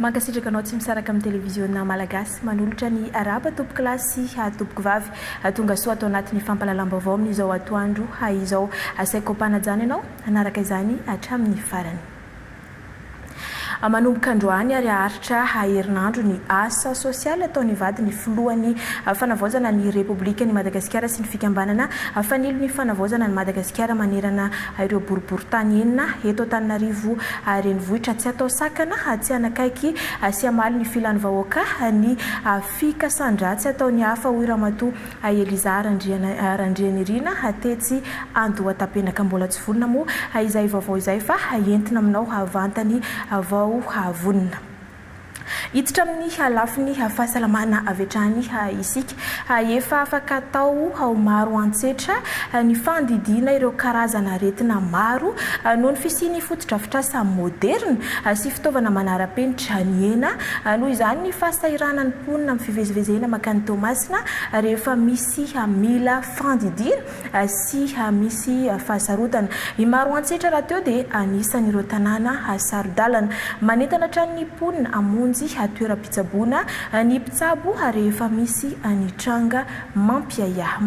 Mankasitraka anao tsy misaraka amin'ny televiziona malagasy manolotra ny arahaba tompokolahy sy tompokovavy. Tonga soa ato anatin'ny fampahalalam-baovao amin'izao atoandro izao. Asaiko am-panajana ianao hanaraka izany hatramin'ny farany. Manomboka androany ary haharitra herinandro ny asa sosialy ataon'ny vadin'ny filohan'ny Fanavaozana ny Repoblikan'i Madagasikara sy ny fikambanana Fanilo ny Fanavaozana an'i Madagasikara manerana ireo boriborintany enina eto Antananarivo Renivohitra. Tsy atao sakana tsy hanakaiky sy hamaly ny filan'ny vahoaka ny fikasan-dratsy ataon'ny hafa, hoy Ramatoa Eliza Randrianirina tetsy Andohatapenaka. Mbola tsy vonona moa izay vaovao izay fa entina aminao vantany vao vonona. Hiditra amin'ny lafiny fahasalamana avy hatrany isika. Efa afaka atao ao Maroantsetra ny fandidiana ireo karazana aretina maro noho ny fisian'ny fotodrafitrasa moderina sy fitaovana manara-penitra nihena noho izany ny fahasahiranan'ny mponina amin'ny fivezivezena mankany Toamasina rehefa misy mila fandidiana sy misy fahasarotana. I Maroantsetra rahateo dia anisan'ireo tanàna saro-dalana. Manentana hatrany ny mponina hamonjy toeram-pitsaboana ny mpitsabo rehefa misy ny tranga mampiahiahy.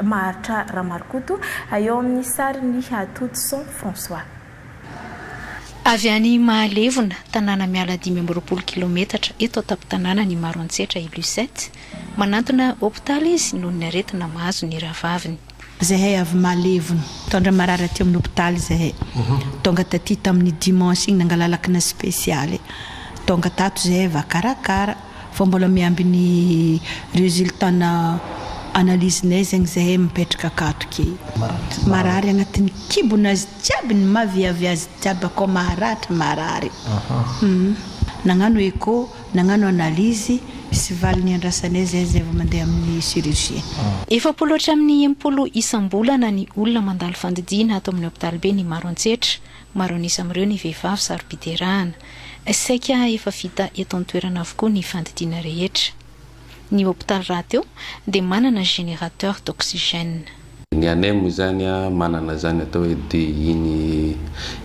Maharitra Ramarikoto eo amin'ny sarin'i Todison François. Avy any Mahalevona, tanàna miala 25 kilaometatra eto an-tampon-tanànan'i Maroantsetra i Lucette. Manantona hopitaly izy noho ny aretina mahazo ny rahavaviny. Zahay avy Mahalevona. Nitondra marary aty amin'ny hopitaly zahay. Tonga taty tamin'ny dimanche igny nangalalakina spesialy. Tonga tato zahay vakarakara. Fa mbola miambiny résultat na analyse nay zegny zahay mipetraka akato ke. Marary agnatin'ny kibonazy jiaby ny maviavy azy jiaby akao maharatra marary. Nagnano echo, nagnano analyse, sy valiny andrasanay zay zay vao mandeha amin'ny chirurgien. 40 hatramin'ny 60 isam-bolana ny olona mandalo fandidiana ato amin'ny hopitaliben'i Maroantsetra. Maro an'isa amin'ireo ny vehivavy saro-piterahana. Saika efa vita eto an-toerana avokoa ny fandidiana rehetra. Ny hopitaly rahateo dia manana générateur d'oxygène. Ny anay moa izany manana izany atao hoe DI ny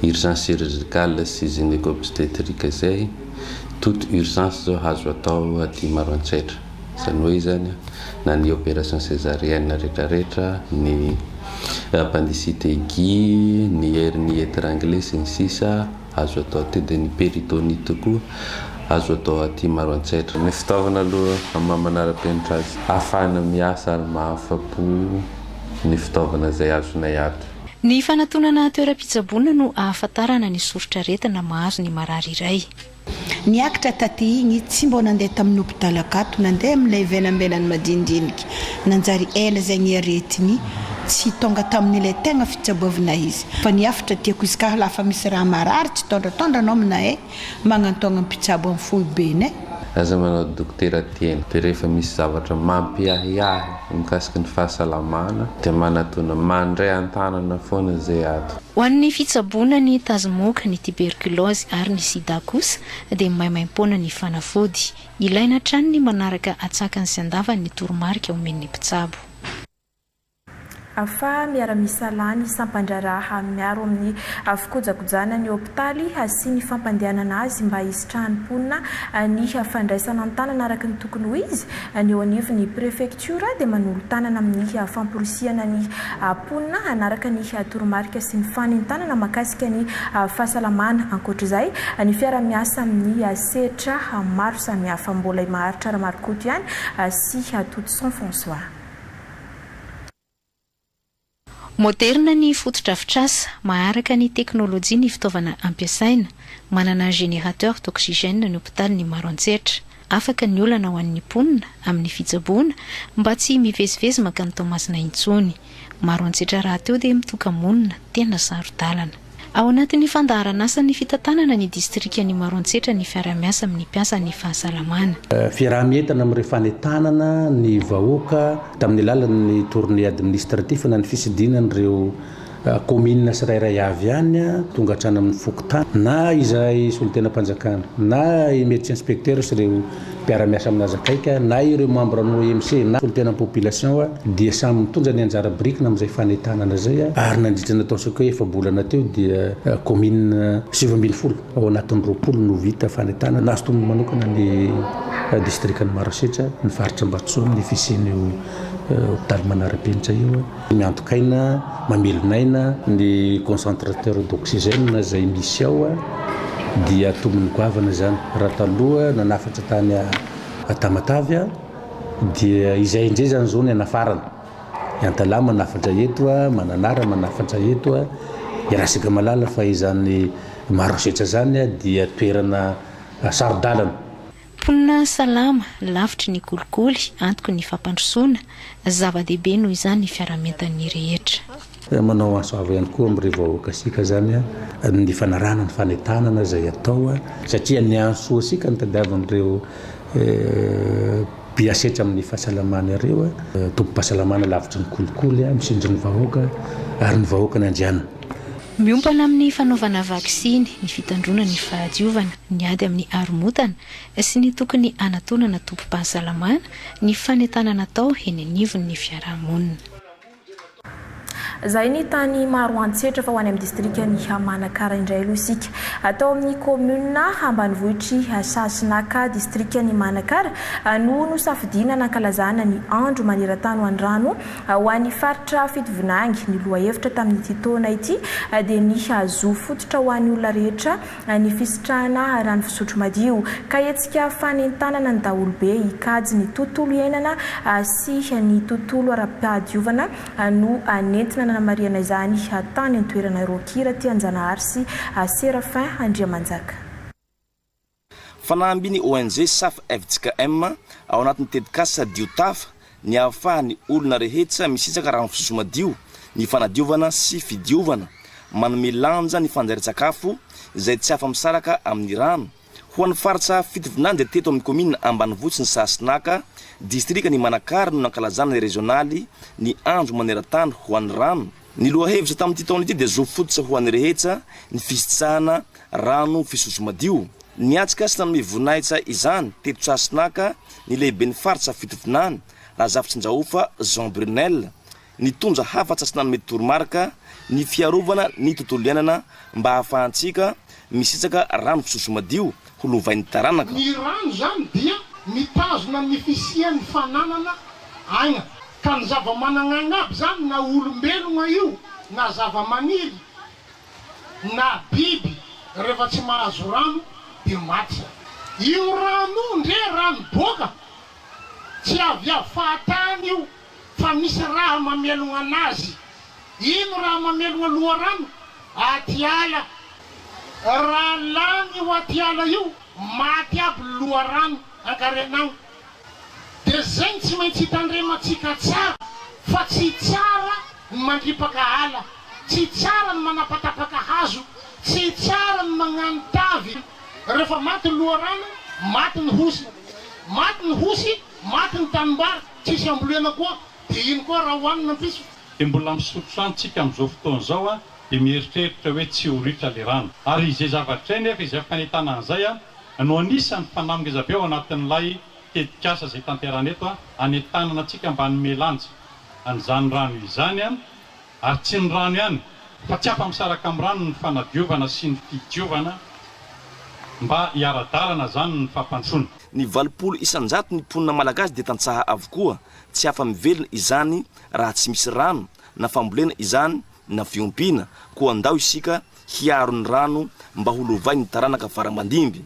urgence chirurgicale sy gynéco-obstétrique izay, toute urgence izao azo atao aty Maroantsetra. Izany hoe izany na ny opération césarienne retraretra, ny appendicite aiguë, ny hernie étranglée sy ny sisa azo atao aty, dia ny péritonite koa azo atao aty Maroantsetra. Ny fitaovana aloha amin'ny maha manara-penitra azy, ahafahana miasa ary mahafa-po ny fitaovana izay azonay ato. Ny fanatonana toeram-pitsaboana no ahafantarana ny soritr'aretina mahazo ny marary iray. Niakatra taty igny tsy mbô nandeha tamin'ny hopitaly akato nandeha amin'ilay ivelambelany madinidiniky nanjary ela zegny aretigny tsy tonga tamin'ilay tegna fitsaboavina izy fa ny hafatra tiako izy ka lafa misy raha marary tsy tondratondra anao aminay e magnantogna mpitsabo amin'ny foibeny e. Aza manao dokotera tena dia rehefa misy zavatra mampiahiahy mikasika ny fahasalamana dia manatona mandray an-tanana foana izay ato. Ho an'ny fitsaboana ny tazomoka, ny tiberkilaozy ary ny sida kosa dia maimaimpoana ny fanafody. Ilaina hatrany ny manaraka atsakany sy andavany ny toromarika omen'ny mpitsabo. Fa miara-misalahy ny sampan-draharaha miaro amin'ny fikojakojana ny hopitaly sy ny fampandehanana azy mba hisitrahan'ny mponina ny fandraisana an-tanana araka ny tokony ho izy. Ny eo anivon'ny prefektiora dia manolo-tanana amin'ny famporisihana ny mponina hanaraka ny toromarika sy ny fanentanana mahakasika ny fahasalamana. Ankoatra izay, ny fiaraha-miasa amin'ny sehatra maro samihafa. Mbola i Maharitra Ramarikoto ihany sy Todison François. Moderina ny fotodrafitrasa, maharaka ny teknolojia ny fitaovana ampiasaina, manana générateur d'oxygène ny hopitalin'i Maroantsetra. Afaka ny olana ho an'ny mponina amin'ny fitsaboana mba tsy mivezivezy mankany Toamasina intsony. Maroantsetra rahateo dia mitoka-monina tena saro-dalana. Ao anatin'ny fandaharan'asan'ny fitantanana ny distrikan'i Maroantsetra ny fiarahamiasa amin'ny mpiasan'ny fahasalamana. Fiaraha-mientana amin'ireo fanentanana ny vahoaka tamin'ny alalan'ny tournée administratif na ny fisidinan'ireo. Kaominina tsirairay avy ihany, tonga hatrany amin'ny fokontany, na izahay solontenam-panjakana, na i Médecin Inspecteur sy ireo mpiara-miasa aminazy akaiky, na ireo membre ny OMC, na solontenan'ny population dia samy mitondra ny anjara birikiny amin'izay fanentanana izay ary nandritra ny ataontsika hoe efa-bolana teo dia kaominina 19 ao anatin'ny 20 no vita fanentanana. Nahazo tombony manokana ny distrikan'i Maroantsetra, ny faritra Ambatosoa amin'ny fisian'io hopitaly manara-penitra io. Miantoka aina, mamelona aina ny concentrateur d'oxygène izay misy ao dia tombony goavana izany. Raha taloha nanafatra tany Tamatave dia izay indray izany izao ny anafarana. I Antalaha manafatra eto, Mananara manafatra eto, i Rasikamalala fa izany Maroantsetra izany dia toerana saro-dalana. Mponina salama, lavitry ny kolikoly, antoky ny fampandrosoana. Zava-dehibe noho izany ny fiaraha-mientan'ny rehetra. Manao antso avo ihany koa amin'ireo vahoakasika izany ny fanarahana ny fanentanana izay atao satria ny antsoantsika no tadiavin'ireo mpiasetra amin'ny fahasalamana ireo, tobim-pahasalamana lavitry ny kolikoly, misintry ny vahoaka ary ny vahoaka ny andrianina. Miompana amin'ny fanaovana vaksiny, ny fitandroana ny fahadiovana, ny ady amin'ny haromotana sy ny tokony hanatonana tobim-pahasalamana ny fanentanana atao eny anivon'ny fiarahamonina. Izay ny tany Maroantsetra fa ho any amin'ny distrikan'i Manakara indray aloha isika. Tao amin'ny kaominina ambanivohitr'i Sahasinaka, distrikan'i Manakara no nosafidiana nankalazana ny andro maneran-tany ho an'ny rano Ho an'ny faritra Fitovinagny, ny lohahevitra tamin'ity taona ity dia ny zo fototra ho an'ny olona rehetra ny fisitrahana rano fisotro madio. Ka hetsika fanentanana ny daholobe hikajy ny tontolo iainana sy ny tontolo ara-pahadiovana no nentina nanamarihana izany tany an-toerana. Rocky Ratianjanahary sy Séraphin Andriamanjaka. Fanamby ny ONG Saf fjkm ao anatin'ny tetikasa Dio Tafa ny ahafahan'ny olona rehetra misitraka rano fisotro madio, ny fanadiovana sy fidiovana. Manome lanja ny fanjarian-tsakafo izay tsy afa-misaraka amin'ny rano. Ho an'ny faritra Fitovinany dia teto amin'ny kaominina ambanivohitry ny Sahasinaka, distrikan'i Manakara no nankalazana ny rezionaly ny andro maneran-tany ho an'ny rano. Ny lohahevitra tamin'ity taona ity dia zo fototra ho an'ny rehetra ny fisitrahana rano fisotro madio. Niatrika sy nanome voninahitra izany teto Sahasinaka ny lehiben'ny faritra Fitovinany, Razafitsinjahofa Jean Brunel, nitondra hafatra sy nanome toromarika ny fiarovana ny tontolo iainana mba hahafahantsika misitraka rano fisotro madio ho lovain'ny taranaka. Ny rano izany dia mitazona ny fisian'ny fananana aina. Ka ny zava-managn'aigna aby zany na olombelogna io na zava-maniry na biby rehefa tsy mahazo rano de maty zany. Io rano io ndre rano boaka tsy aviavy fahatany io fa misy raha mamelogna anazy. Ino raha mamelogna loharano? Atiala. Raha lany io atiala io maty aby loharano ankarena agny. Dia zegny tsy maintsy hitandremantsika tsara fa tsy tsara ny mandripaka ala, tsy tsara ny manapatapaka hazo, tsy tsara ny magnano tavy. Rehefa maty ny loharano, maty ny hosy. Maty ny hosy, maty ny tanimbary, tsisy ambolena koa, dia ino koa raha hohanina ampiso? Dia mbola misotro rano tsika amin'izao fotoana izao an, dia mieritreritra hoe tsy ho ritra le rano. Ary izay zavatra izay nefa izay fanentanana izay an, no anisan'ny fanamby ngezabe ao anatin'ilay tetikasa izay tanterahana eto, hanentanana antsika mba hanome lanja an'izany rano izany, ary tsy ny rano ihany fa tsy afa-misaraka amin'ny rano ny fanadiovana sy ny fidiovana mba hiara-dalana izany ny fampandrosoana. Ny 80 isan-jato ny mponina malagasy dia tantsaha avokoa, tsy afa-mivelona izany raha tsy misy rano, na fambolena izany na fiompiana, koa ndao isika hiaro ny rano mba ho lovain'ny taranaka fara aman-dimby.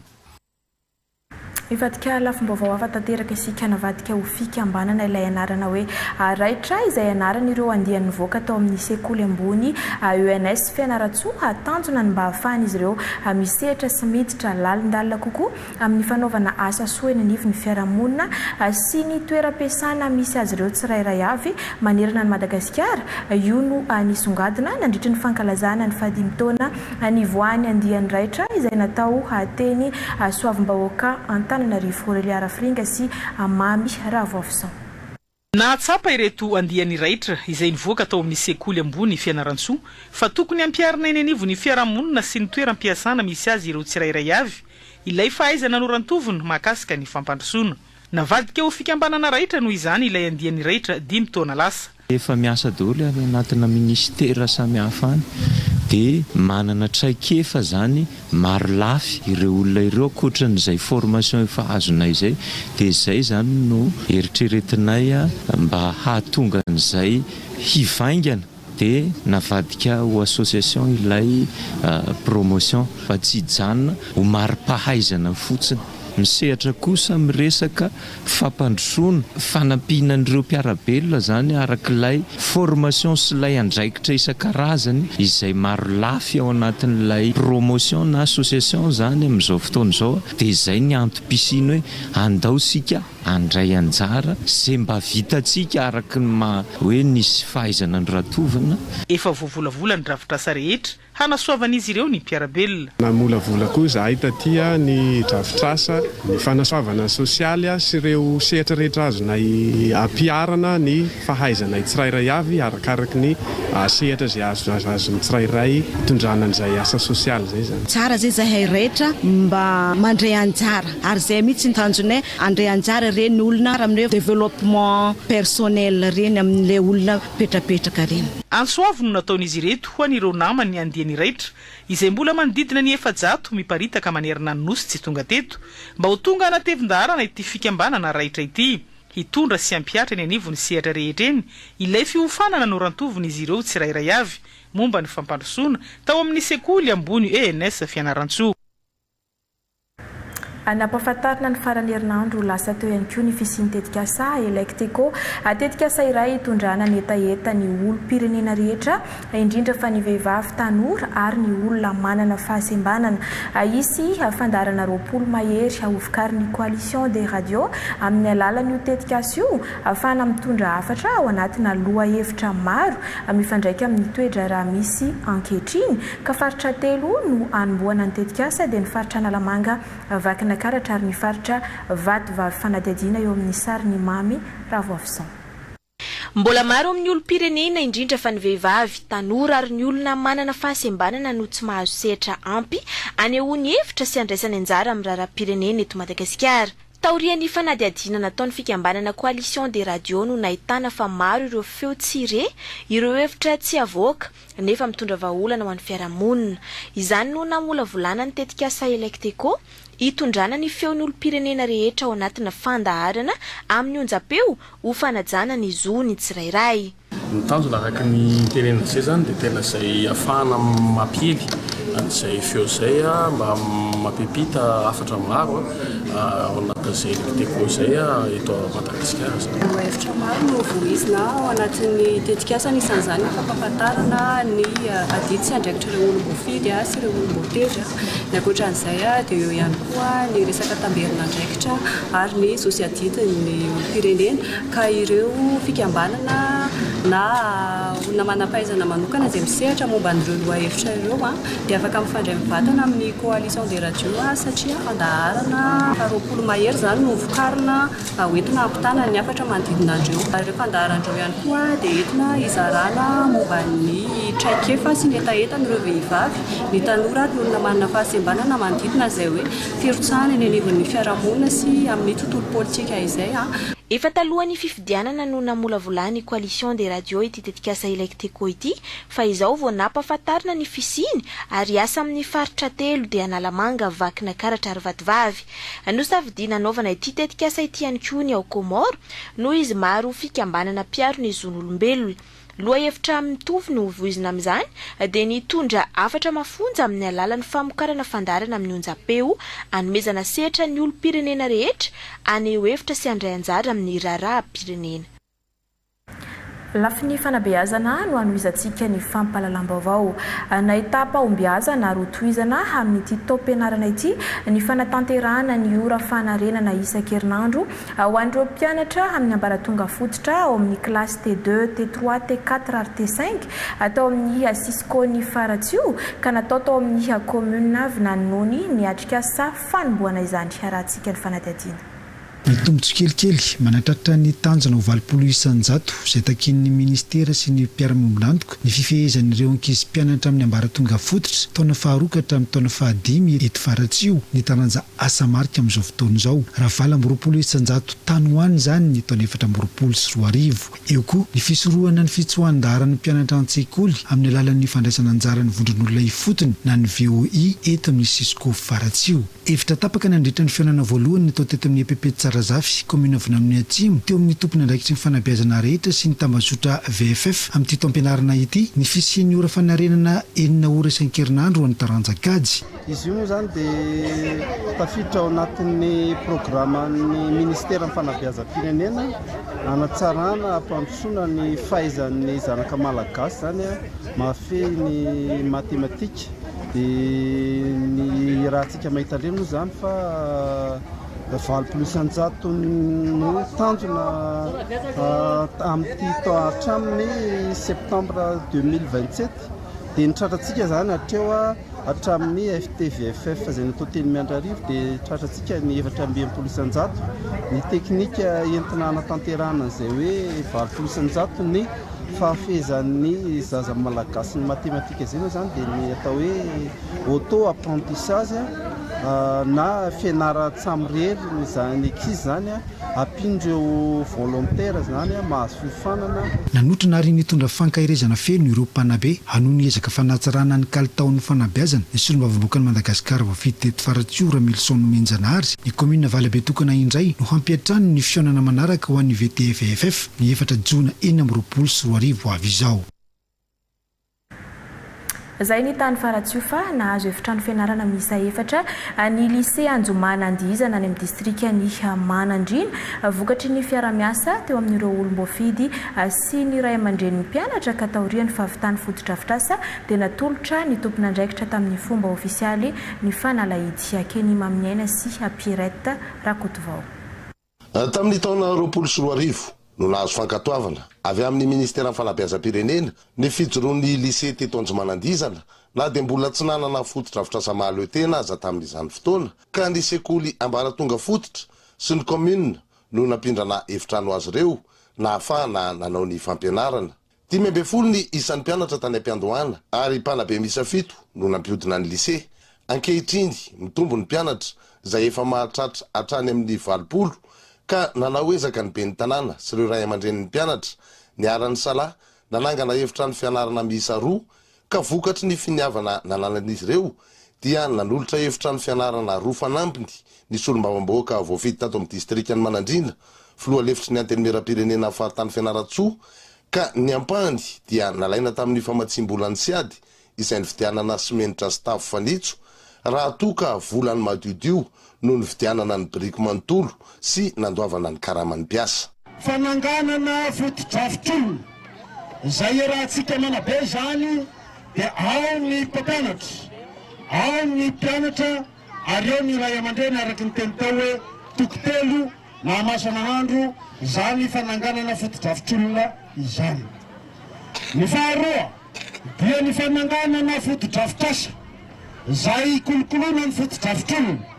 Mivadika lafim-baovao hafa tanteraka isika, navadika ho fikambanana ilay anarana hoe Raitra, izay anaran'ireo andiany nivoaka tao amin'ny sekoly ambony ENS Fianarantsoa. Tanjona ny mba hahafahan'izy ireo misehatra sy miditra lalindalina kokoa amin'ny fanaovana asa soa eny anivon'ny fiarahamonina sy ny toeram-piasana misy azy ireo tsirairay avy manerana an'i Madagasikara. Io no nisongadina nandritry ny fankalazana ny fahadimy taona nivoahan'ny andiany raitra izay natao teny Soavimbahoaka Antananarivo. Aurélia Rafiringa sy Mamy Ravoavison. Nahatsapa ireto andiany raitra izay nivoaka tao amin'ny sekoly ambony Fianarantsoa fa tokony hampiharina eny anivon'ny fiarahamonina sy ny toeram-piasana misy azy ireo tsirairay avy ilay fahaizana norantovina mahakasika ny fampandrosoana. Navadika ho fikambanana raitra noho izany ilay andiany raitra dimy taona lasa. Efa miasa daholo any anatina minisitera samihafa any dia manana traikefa izany maro lafy ireo olona ireo ankoatran'izay formation efa azonay izay dia izay izany no eritreretinay mba hahatonga an'izay hivaingana dia navadika ho association ilay promotion fa tsy hijanona ho mari-pahaizana fotsiny. Misehatra kosa miresaka fampandrosoana, fanampiana an'ireo mpiara-belona izany araka ilay formation sy ilay andraikitra isan-karazany izay marolafy ao anatin'ilay promotion na association izany amin'izao fotoana izao dia izay ny antom-pisiany hoe andao isika handray anjara izay mba vitantsika araka ny maha hoe nisy fahaizana noratovina. Efa voavolavola ny drafitrasa rehetra hanasoavan'izy ireo ny mpiara-belona. Namolavola koa izahay taty ny drafitrasa, ny fanasoavana sosialy sy ireo sehatra rehetra azonay ampiharana ny fahaizanay tsirairay avy arakaraky ny sehatra izay azon'ny tsirairay hitondrana an'izay asa sosialy izay izany. Tsara izay izahay rehetra mba mandray anjara ary izay mihitsy ny tanjonay, handray anjara ireny olona amin'ny hoe développement personnel ireny amin'ilay olona mipetrapetraka ireny. Antso avo no nataon'izy ireto ho an'ireo namany andiany raitra izay mbola manodidina ny 400 miparitaka manerana ny Nosy tsy tonga teto mba ho tonga hanatevin-daharana ity fikambanana raitra ity hitondra sy hampihatra eny anivon'ny sehatra rehetra eny ilay fiofanana norantovin'izy ireo tsirairay avy momba ny fampandrosoana tao amin'ny sekoly ambony ENS Fianarantsoa. Nampahafantarina ny faran'ny herinandro lasa teo ihany koa ny fisian'ny tetikasa Electeco. Tetikasa iray hitondrana ny hetahetan'ny olom-pirenena rehetra, indrindra fa ny vehivavy tanora ary ny olona manana fahasembanana. Hisy fandaharana 20 mahery hovokarin'ny Coalition des radios amin'ny alalan'io tetikasa io, ahafahana mitondra hafatra ao anatina lohahevitra maro mifandraika amin'ny toe-draharaha misy ankehitriny. Ka faritra telo no hanombohana ny tetikasa dia ny faritra Analamanga, Vakinakaratra ary ny faritra Vatovavy Fanadihadiana eo amin'ny sarin'i Mamy Ravoavison. Mbola maro amin'ny olom-pirenena, indrindra fa ny vehivavy, tanora ary ny olona manana fahasembanana no tsy mahazo sehatra ampy anehoany hevitra sy andraisany anjara amin'ny raharaham-pirenena eto Madagasikara. Taorian'ny fanadihadiana nataon'ny fikambanana Coalition des radios no nahitana fa maro ireo feo tsy re, ireo hevitra tsy avoaka, nefa mitondra vahaolana ho an'ny fiarahamonina. Izany no namolavolana ny tetikasa Electeco, hitondrana ny feon'ny olom-pirenena rehetra ao anatina fandaharana amin'ny onjam-peo ho fanajana ny zon'ny tsirairay. Ny tanjona araka ny tenenina izay izany dia tena izay ahafahana mampiely an'izay feo izay mba mampiampita hafatra maro ao anatin'izay Electeco izay eto Madagasikara izany. Lohahevitra maro no voizina ao anatin'ny tetikasa, anisan'izany ny fampahafantarana ny adidy sy andraikitr'ireo olom-boafidy sy ireo olom-boatendry. Ny ankoatra an'izay dia eo ihany koa ny resaka tamberin'andraikitra ary ny zo sy adidin'ny olom-pirenena ka ireo fikambanana na olona manam-pahaizana manokana izay misehatra momba an'ireo lohahevitra ireo dia afaka mifandray mivantana amin'ny Coalition des radios satria fandaharana 20 mahery izany no vokarina hoentina hampitana ny hafatra manodidina an'ireo. Ireo fandaharana ireo ihany koa dia entina hizarana momba ny traikefa sy ny hetahetan'ireo vehivavy, ny tanora ary ny olona manana fahasembanana manodidina izay hoe firotsahana eny anivon'ny fiarahamonina sy amin'ny tontolo politika izay. Efa talohan'ny fifidianana no namolavolan'ny Coalition des radios ity tetikasa Electeco ity fa izao vao nampahafantarina ny fisiany ary hiasa amin'ny faritra telo dia Analamanga, Vakinakaratra ary Vatovavy. Nosafidiana hanaovana ity tetikasa ity ihany koa ny ao Comores noho izy maro fikambanana mpiaro ny zon'olombelona. Lohahevitra mitovy no voizina amin'izany dia ny hitondra hafatra mafonja amin'ny alalan'ny famokarana fandaharana amin'ny onjam-peo hanomezana sehatra ny olom-pirenena rehetra haneho hevitra sy handray anjara amin'ny raharaham-pirenena. Lafiny fanabeazana no hanohizantsika ny fampahalalam-baovao. Nahitam-pahombiazana ary hotohizana amin'ity taom-pianarana ity ny fanatanterahana ny ora fanarenana isan-kerinandro ho an'ireo mpianatra amin'ny ambaratonga fototra ao amin'ny kilasy T2, T3, T4 ary T5 tao amin'ny Cisco-n'i Faratsiho ka natao tao amin'ny kaominina Vinaninony ny atrikasa fanombohana izany. Harahantsika ny fanadihadiana. Mitombo tsikelikely, manatratra ny tanjona ho 80% izay takian'ny minisitera sy ny mpiara-miombon'antoka ny fifehezan'ireo ankizy mpianatra amin'ny ambaratonga fototra, taona faharoa ka hatramin'ny taona fahadimy eto Faratsiho ny taranja asa marika amin'izao fotoana izao, raha 28% tany ho any izany ny taona 2024. Eo koa ny fisorohana ny fitsoahan-daharan'ny mpianatra an-tsekoly amin'ny alalan'ny fandraisana anjaran'ny vondron'olona ifotony na ny VOI eto amin'ny Cisco Faratsiho. Hevitra tapaka nandritra ny fihaonana voalohany natao teto amin'ny EPP Tsarazafy, kaominina Vinanony Atsimo, teo amin'ny tompon'andraikitry ny fanabeazana rehetra sy ny tambazotra VFF amin'ity taom-pianarana ity, ny fisian'ny ora fanarenana enina ora isan-kerinandro ho an'ny taranja kajy. Izy io moa izany dia tafiditra ao anatin'ny programan'ny ministeran'ny fanabeazam-pirenena hanatsarana, hampandrosoana ny fahaizan'ny zanaka malagasy izany mahafehy ny matematika. Dia ny iarahantsika mahita indray moa izany fa 80% no tanjona amin'ity hatramin'ny septembre 2027. Dia ny tratrantsika izany hatreo hatramin'ny FTVFF izay natao teny Miandrarivo dia tratrantsika ny 64%. Ny teknika entina hanatanterahana an'izay hoe 80% ny Fahafehezan'ny zaza malagasy ny matematika izay moa izany dia ny atao hoe auto apprentissage na fianaran-tsamirery ny ankizy izany ampian'ireo volontaire izany mahazo fiofanana. Nanotrona ary nitondra fankaherezana feno ireo mpanabe hanohy ny ezaka fanatsarana ny kalitaon'ny fanabeazana ny solombavambahoakan'i Madagasikara voafidy teto Faratsiho Ramilison Nomenjanahary. Ny kaominina Valabetokana indray no hampiantrano ny fihaonana manaraka ho an'ny VTFFF. ny efatra jona 2026 ho avy izao. Izay ny tany Faratsiho fa nahazo efitrano fianarana miisa efatra ny Lycée Anjomana Andihizana any amin'ny distrikan'i Manandriana vokatry ny fiarahamiasa teo amin'ireo olom-boafidy sy ny ray aman-drenin'ny mpianatra ka taorian'ny fahavitan'ny fotodrafitrasa dia natolotra ny tompon'andraikitra tamin'ny fomba ofisialy ny fanalahidy Kenny Maminiaina sy Pierrette Rakotovao. Tamin'ny taona 2020 no nahazo fankatoavana avy amin'ny Ministeran'ny Fanabeazam-pirenena ny fijoroan'ny Lycée teto Anjomanandihizana na dia mbola tsy nanana fotodrafitrasa mahaleo tena aza tamin'izany fotoana ka ny sekoly ambaratonga fototra sy ny kaominina no nampindrana efitrano azy ireo nahafahana nanao ny fampianarana. 15 ny isan'ny mpianatra tany am-piandohana ary mpanabe miisa fito no nampihodina ny lycée. Ankehitriny, mitombo ny mpianatra, izay efa mahatratra hatrany amin'ny 80, ka nanao ezaka ny ben'ny tanàna sy ireo ray aman-drenin'ny mpianatra, niara-nisalahy, nanangana efitrano fianarana miisa roa, ka vokatry ny finiavana nananan'izy ireo dia nanolotra efitrano fianarana roa fanampiny ny solombavambahoaka voafidy tato amin'ny distrikan'i Manandriana, filoha lefitry ny Antenimierampirenena faritany Fianarantsoa, ka ny ampahany dia nalaina tamin'ny famatsiam-bolan'ny Siady izay nividianana simenitra sy tafo fanitso, raha toa ka volan'ny madiodio no nividianana ny biriky manontolo sy nandoavana ny karaman'ny mpiasa. Fananganana fotodrafitr'olona izay iarahantsika manabe izany dia ao ny mpampianatra, ao ny mpianatra ary ao ny ray aman-dreny araka ny teny tao hoe toko telo nahamasa-nahandro izany fananganana fotodrafitr'olona izany. Ny faharoa dia ny fananganana fotodrafitrasa izay ikolokoloana ny fotodrafitr'olona.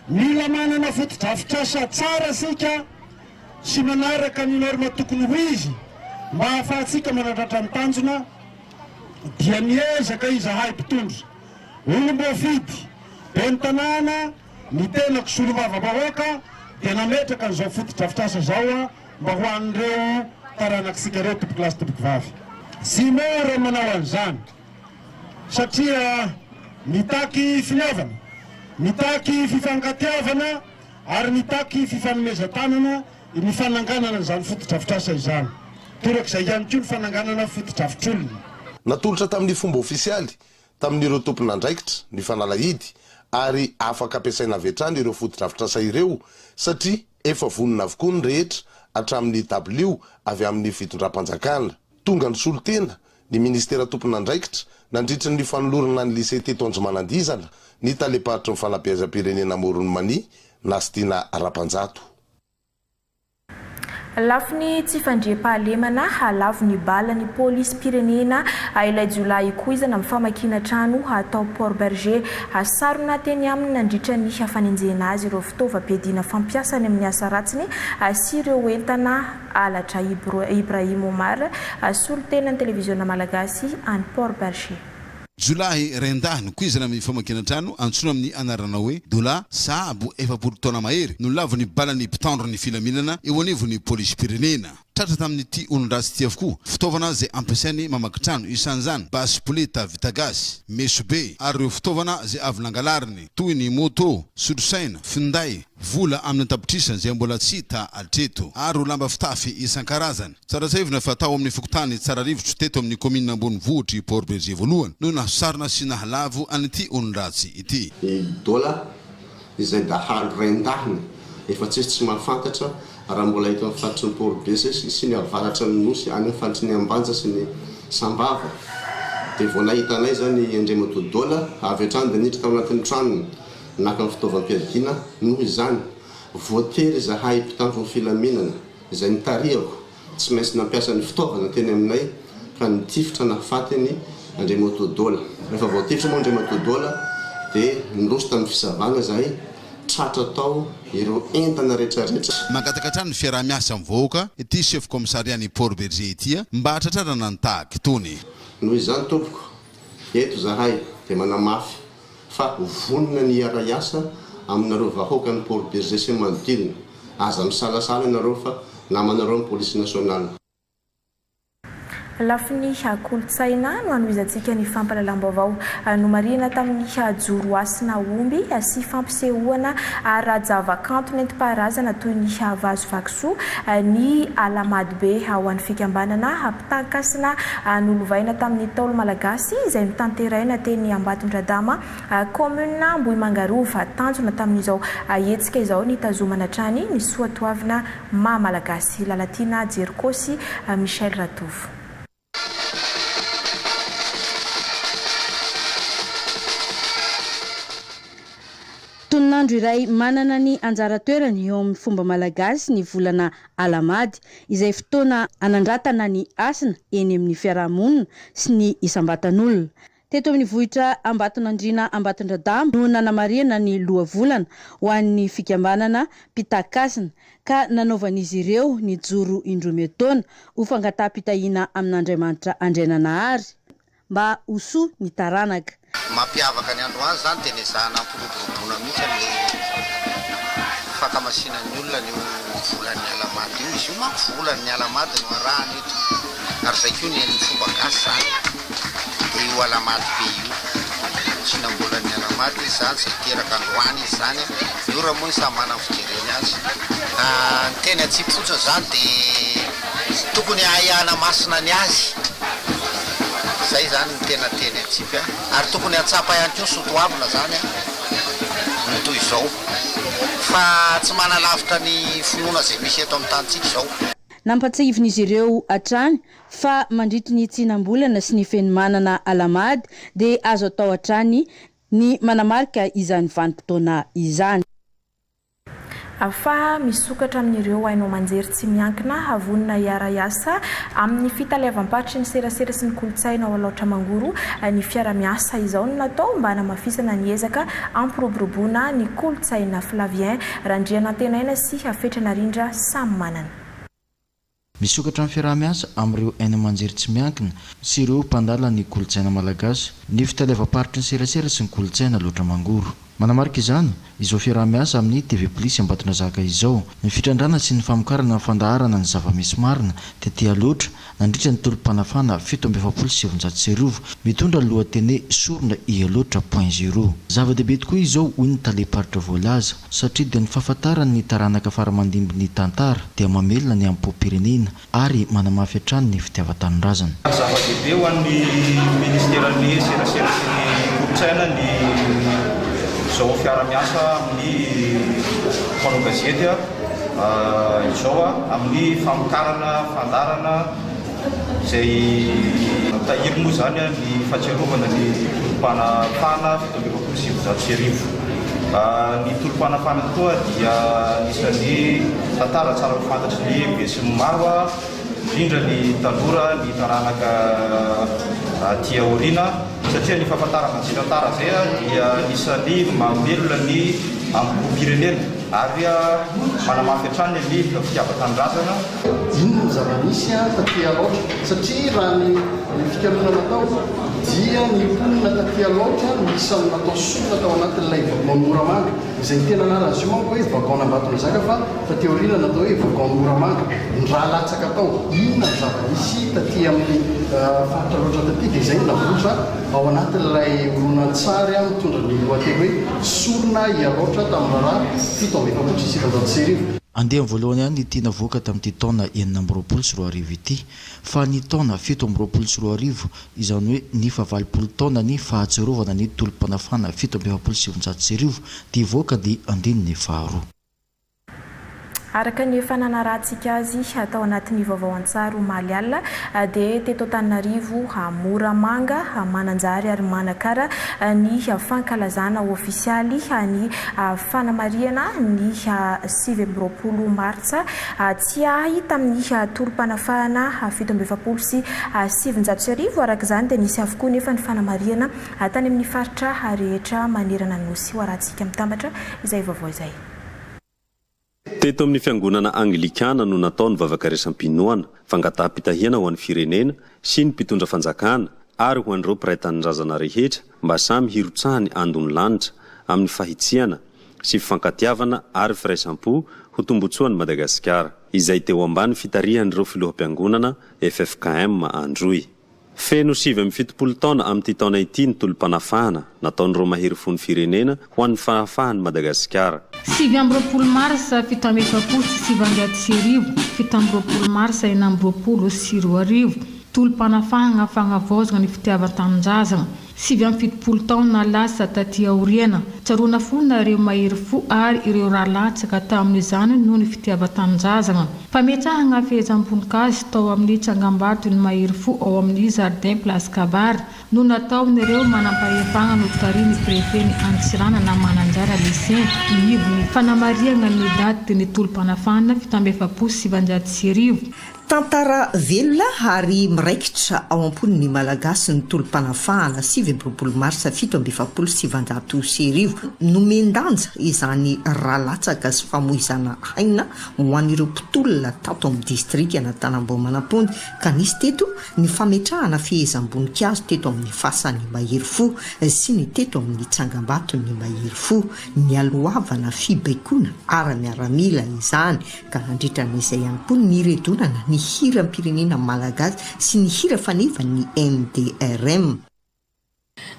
Mila manana fotodrafitrasa tsara isika sy manaraka ny norme tokony ho izy mba hahafahantsika manatratra ny tanjona dia miezaka izahay mpitondra, olom-boafidy, ben'ny tanàna, ny tenako solombavambahoaka dia nametraka an'izao fotodrafitrasa izao mba ho an'ireo taranak'isika ireo tompokolahy sy tompokovavy. Tsy mora ny manao an'izany satria mitaky finiavana, mitaky fifankatiavana ary mitaky fifanomezan-tanana ny fananganana an'izany fotodrafitrasa izany. Torak'izay ihany koa ny fananganana fotodrafitr'olona. Natolotra tamin'ny fomba ofisialy tamin'ireo tompon'andraikitra ny fanalahidy ary afaka ampiasaina avy hatrany ireo fotodrafitrasa ireo satria efa vonona avokoa ny rehetra hatramin'ny dabilio avy amin'ny fitondram-panjakana. Tonga nisolo tena ny minisitera tompon'andraikitra nandritry ny fanolorana ny lycée teto Anjomanandihizana ny talem-paritry ny fanabeazam-pirenena Amoron'i Mania, Nastina Rapanjato. Lafiny tsy fandriampahalemana, lavo ny bala ny polisim-pirenena ilay jiolahy ikoizana amin'ny famakiana trano tao Port Bergé. Sarona teny aminy nandritra ny fanenjehana azy ireo fitaovam-piadiana fampiasany amin'ny asa ratsiny sy ireo entana halatra. Ibrahim Omar, solontenan'ny televiziona malagasy any Port Bergé. Jiolahy rain-dahy nikoizana amin'ny famakiana trano antsoina amin'ny anarana hoe Dola, sahabo 40 taona mahery, no lavon'ny balan'ny mpitandro ny filaminana eo anivon'ny polisim-pirenena. Tratra tamin'ity olon-dratsy ity avokoa fitaovana izay ampiasainy mamaky trano, isan'izany basy poleta vita gasy, mesobe ary ireo fitaovana izay avy nangalariny toy ny moto, solosaina, finday, vola amin'ny an-tapitrisany izay mbola tsy hita hatreto ary ireo lamba fitafy isan-karazany. Tsara tsiahivina fa tao amin'ny fokontany Tsararivotro teto amin'ny kaominina ambonivohitr'i Port Bergé voalohany no nahasarona sy nahalavo an'ity olon-dratsy ity. I Dola izay dahalo raindahiny efa tsisy tsy mahafantatra raha mbola eto amin'ny faritry ny Port Bergé sy ny avaratra ny Nosy any amin'ny faritry ny Ambanja sy ny Sambava dia vao nahita anay izany Andriamatoa Dola avy hatrany dia niditra tao anatin'ny tranony naka ny fitaovam-piadiana noho izany voatery izahay mpitandro ny filaminana izay nitarihako, tsy maintsy nampiasa ny fitaovana teny aminay ka nitifitra nahafaty an'i Andriamatoa Dola. Rehefa voatifitra moa Andriamatoa Dola dia niroso tamin'ny fisavana izahay, tratra tao ireo entana rehetrarehetra. Mangataka hatrany ny fiaraha-miasa amin'ny vahoaka ity chef commissariat ny Port Bergé ity mba hahatratrarana ny tahaka itony. Noho izany tompoko, eto izahay dia manamafy fa vonona ny hiara-hiasa aminareo vahoakan'i Port Bergé sy ny manodidina. Aza misalasala ianareo fa namanareo ny Police Nationale. Lafiny kolontsaina no hanohizantsika ny fampahalalam-baovao. Nomarihina tamin'ny joro hasina omby sy fampisehoana ara-javakanto nentim-paharazana toy ny vazo vakisoa ny Alahamadibe ho an'ny fikambanana Mpitan-kasina nolovaina tamin'ny Ntaolo Malagasy izay notanteraina teny Ambatondradama, kaominina Ambohimanga Rova. Tanjona tamin'izao hetsika izao ny hitazomana hatrany ny soatoavina maha Malagasy. Lalatiana Jeriko sy Michel Ratovo. Tononandro iray manana ny anjara toerany eo amin'ny fomba malagasy ny volana Alahamady, izay fotoana anandratana ny hasina eny amin'ny fiaraha-monina sy ny isam-batan'olona. Teto amin'ny vohitra Ambatonandriana Ambatondradama no nanamarihana ny lohavolana ho an'ny fikambanana Mpitaky-kasina ka nanaovan'izy ireo ny joro indroa miataona ho fangataham-pitahiana amin'Andriamanitra Andriananahary. Mba ho soa ny taranaka. Ny mampiavaka ny androany izany dia nezahana hampiroboroboana mihitsy an'ilay fankamasinan'ny olona an'io volan'ny Alahamady io. Izy io manko volan'ny Alahamady no arahana eto ary izay koa ny an'ny fomba gasy izany dia io Alahamady be io. Tsinam-bolan'ny Alahamady izy izany izay teraka androany izy izany. Ny ora moa ny samy manana ny fijereny azy. Ny teny atsipy fotsiny izany dia tokony hahay hanamasina ny azy. Izay izany no tena teny atsipy ary tokony hatsapa ihany koa ny soatoavina izany ny toy izao fa tsy manalavitra ny finoana izay misy eto amin'ny tanintsika izao. Nampatsiahivin'izy ireo hatrany fa mandritry ny tsinam-bolana sy ny fenomanana Alahamady dia azo atao hatrany ny manamarika izany vanim-potoana izany. Fa misokatra amin'ireo haino aman-jery tsy miankina vonona hiara-hiasa amin'ny fitaleavam-paritry ny serasera sy ny kolontsaina ao Alaotra Mangoro ny fiara-miasa. Izao no natao mba hanamafisana ny ezaka hampiroboroboana ny kolontsaina. Flavien Randrianantenaina sy Fetra Narindra samy manana. Misokatra amin'ny fiaraha-miasa amin'ireo haino aman-jery tsy miankina sy ireo mpandala ny kolontsaina malagasy ny fitaleavam-paritry ny serasera sy ny kolontsaina Alaotra Mangoro. Manamarika izany, izao fiaraha-miasa amin'ny TV Plus Ambatondrazaka izao, ny fitrandrahana sy ny famokarana ny fandaharana ny zava-misy marina tety Alaotra nandritra ny tolom-panafana 1947 mitondra ny lohateny hoe Sorona i Alaotra point zéro. Zava-dehibe tokoa izao, hoy ny talem-paritra voalaza. Satria dia ny fahafantarany ny taranaka faramandimby ny tantara dia mamelona ny amim-pom-pirenena ary manamafy hatrany ny fitiavan-tanindrazana. Zava-dehibe ho an'ny Ministeran'ny Serasera sy ny Kolontsaina ny izao fiara-miasa amin'ny mpanao gazety izao amin'ny famokarana fandaharana izay mitahiry moa izany ny fahatsiarovana ny tolom-panafahana 1947. Ny tolom-panafahana tokoa dia anisan'ny tantara tsara ho fantatry ny besinimaro, indrindra ny tanora, ny taranaka aty aoriana, satria ny fahafantarana an'izay tantara izay dia anisan'ny mamelona ny ambokom-pirenena ary manamafy hatrany ny fitiavan-tanindrazana. Inona no zava-nisy taty Alaotra? Satria raha ny fikarohana natao dia ny mponina taty Alaotra no isan'ny natao sorona tao anatin'ilay wagon Moramanga, izay ny tena anaran'izy io manko hoe wagon Ambatonazaka fa taty aoriana natao hoe wagon Moramanga. Ny rà latsaka tao. Inona no zava-nisy taty amin'ny faritra Alaotra taty? Dia izay no navoitra ao anatin'ilay horonantsary mitondra ny lohateny hoe Sorona i Alaotra tamin'ny raharaha 1947. Andiany voalohany ihany ity navoaka tamin'ity taona 2026 ity, fa ny taona 2027, izany hoe ny fahavalopolo taonan'ny fahatsiarovana ny tolom-panafahana 1947, dia hivoaka ny andininy faharoa. Araka ny efa nanarahantsika azy tao anatin'ny vaovao an-tsary omaly alina dia teto Antananarivo, Moramanga, Mananjary ary Manakara ny fankalazana ofisialy ny fanamarihana ny 29 martsa tsiahy tamin'ny tolom-panafahana 1947. Araka izany dia nisy avokoa nefa ny fanamarihana tany amin'ny faritra rehetra manerana ny Nosy. Ho arahantsika mitambatra izay vaovao izay. Teto amin'ny Fiangonana Anglikana no natao ny vavaka resam-pinoana, fangataham-pitahiana ho an'ny firenena sy ny mpitondra fanjakana ary ho an'ireo mpiray tanindrazana rehetra mba samy hirotsahany andon'ny lanitra amin'ny fahitsiana sy fifankatiavana ary firaisam-po ho tombotsoan'i Madagasikara, izay teo ambany fitarihan'ireo filoham-piangonana ffkm Androy. Feno 79 taona amin'ity taona ity ny tolom-panafahana nataon'ireo mahery fon'ny firenena ho an'ny fahafahan'i Madagasikara. 29 marsa 1947, 27 marsa 2026, Tolom-panafahagna fagnavaozagna ny fitiavan-tanindrazagna. 79 taona lasa taty aoriana, tsaroana foana ireo mahery fo ary ireo rà latsaka tamin'izany noho ny fitiavan-tanindrazagna. Fametrahagna fehezam-boninkazo tao amin'ny tsangambaton'ny mahery fo ao amin'ny Jardin Place Kabary no nataon'ireo manampahefagna notarihin'ny Prefet-n'i Antsiranana Mananjara Lucien ivon'ny fanamarihagna ny datin'ny tolom-panafahana 1947. Tantara velona ary miraikitra ao am-pon'ny Malagasy ny tolom-panafahana 29 marsa 1947. Nomen-danja izany rà latsaka sy famoizana aina ho an'ireo mpitolona tato amin'ny distrikan'Antanambao Manampondy ka nisy teto ny fametrahana fehezam-boninkazo teto amin'ny fasan'ny mahery fo sy ny teto amin'ny tsangambaton'ny mahery fo nialohavana fibaikoana ara-miaramila izany ka nandritra an'izay ihany koa niredonana ny hiram-pirenena malagasy sy ny hira fanevan'ny MDRM.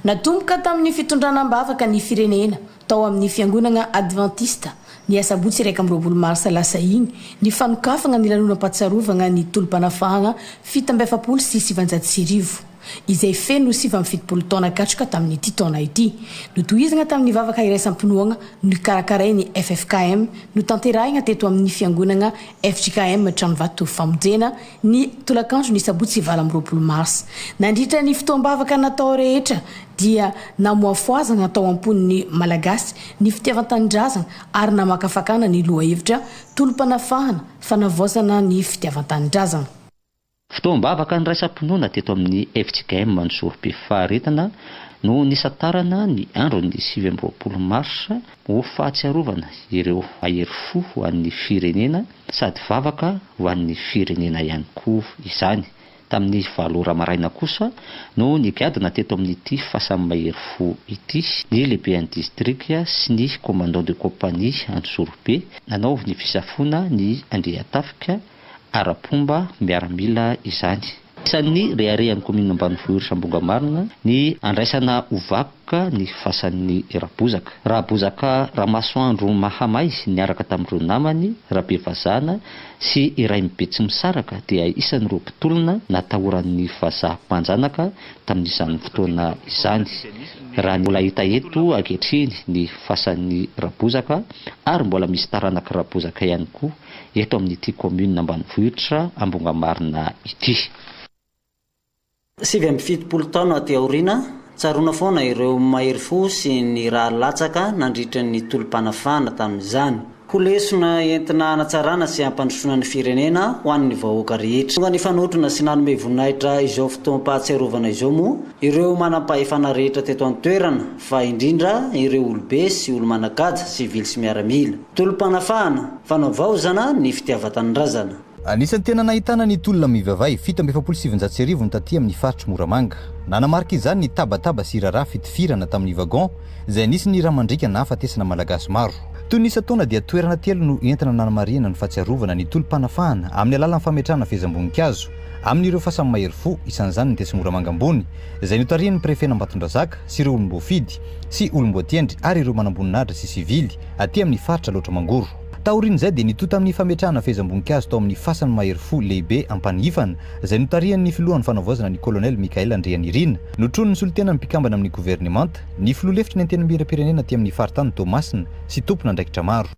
Natomboka tamin'ny fitondrana am-bavaka ny firenena tao amin'ny fiangonagna Adventista ny asabotsy 21 marsa lasa igny ny fanokafagna ny lanonam-pahatsiarovagna ny tolom-panafahagna 1947. izay feno 79 taona katroka tamin'ity taona ity. Notohizana tamin'ny vavaka iraisam-pinoagna nokarakarain'ny ffkm notanterahina teto amin'ny fiangonagna fjkm Tranovato Famonjena ny tolakandro ny sabotsy 28 marsa. Nandritra ny fotoam-bavaka natao rehetra dia namoafoazana tao am-pon'ny Malagasy ny fitiavan-tanindrazana ary namakafakana ny lohahevitra tolom-panafahana, fanavaozana ny fitiavan-tanindrazana. Fotoam-bavaka niraisam-pinoana teto amin'ny fjkm Anjozorobe Faharetana no nisantarana ny andron'ny 29 marsa ho fahatsiarovana ireo mahery fo ho an'ny firenena sady vavaka ho an'ny firenena ihany koa izany. Tamin'ny valo ora maraina kosa no nigadona teto amin'ity fasan'ny mahery fo ity ny lehiben'ny distrika sy ny commandant de compagnie Anjozorobe nanao ny fisafoana ny Andriantafika ara-pomba miaramila izany. Isan'ny reharehan'ny kaominina ambanivohitra Ambongamarina ny andraisana ho vakoka ny fasan'ny Rabozaka. Rabozaka Ramasoandro Mahamay niaraka tamin'ireo namany, Rabevazana sy i Rainibetsimisaraka dia isan'ireo mpitolona natahoran'ny vazaha mpanjanaka tamin'izany fotoana izany. Raha ny mbola hita eto ankehitriny ny fasan'ny Rabozaka ary mbola misy taranak'i Rabozaka ihany koa eto amin'ity commune ambanivohitra Ambongamarina ity. 79 taona aty aoriana Tsaroana foana ireo mahery fo sy ny ra latsaka nandritra ny tolom-panafahana tamin'izany. Ho lesona entina hanatsarana sy hampandrosoana ny firenena ho an'ny vahoaka rehetra. Tonga nifanotrona sy nanome voninahitra izao fotoam-pahatsiarovana izao moa ireo manampahefana rehetra teto an-toerana fa indrindra ireo olobe sy olo-manan-kaja, sivily sy miaramila. Tolom-panafahana, fanavaozana ny fitiavan-tanindrazana. Anisan'ny tena nahitana ny tolona mivavay 1947 ny taty amin'ny faritr'i Moramanga. Nanamarika izany ny tabataba sy raharaha fitifirana tamin'ny wagon izay nisy ny rà mandriaka nahafatesana Malagasy maro. Toy ny isan-taona dia toerana telo no entina nanamarihana ny fahatsiarovana ny tolom-panafahana amin'ny alalan'ny fametrahana fehezam-boninkazo amin'ireo fasan'ny mahery fo, isan'izany ny tetsy Moramanga ambony izay notarihin'ny prefen'Ambatondrazaka sy ireo olom-boafidy sy olom-boatendry ary ireo manamboninahitra sy sivily aty amin'ny faritra Alaotra Mangoro. Taorian'izay dia nitohy tamin'ny fametrahana fehezam-boninkazo tao amin'ny fasan'ny mahery fo lehibe Ampanihifana izay notarihan'ny filohan'ny fanavaozana ny Kolonely Michaël Andrianirina, notronin'ny solontenan'ny mpikambana amin'ny governemanta, ny filoha lefitry ny Antenimierampirenena aty amin'ny faritany Toamasina sy tompon'andraikitra maro.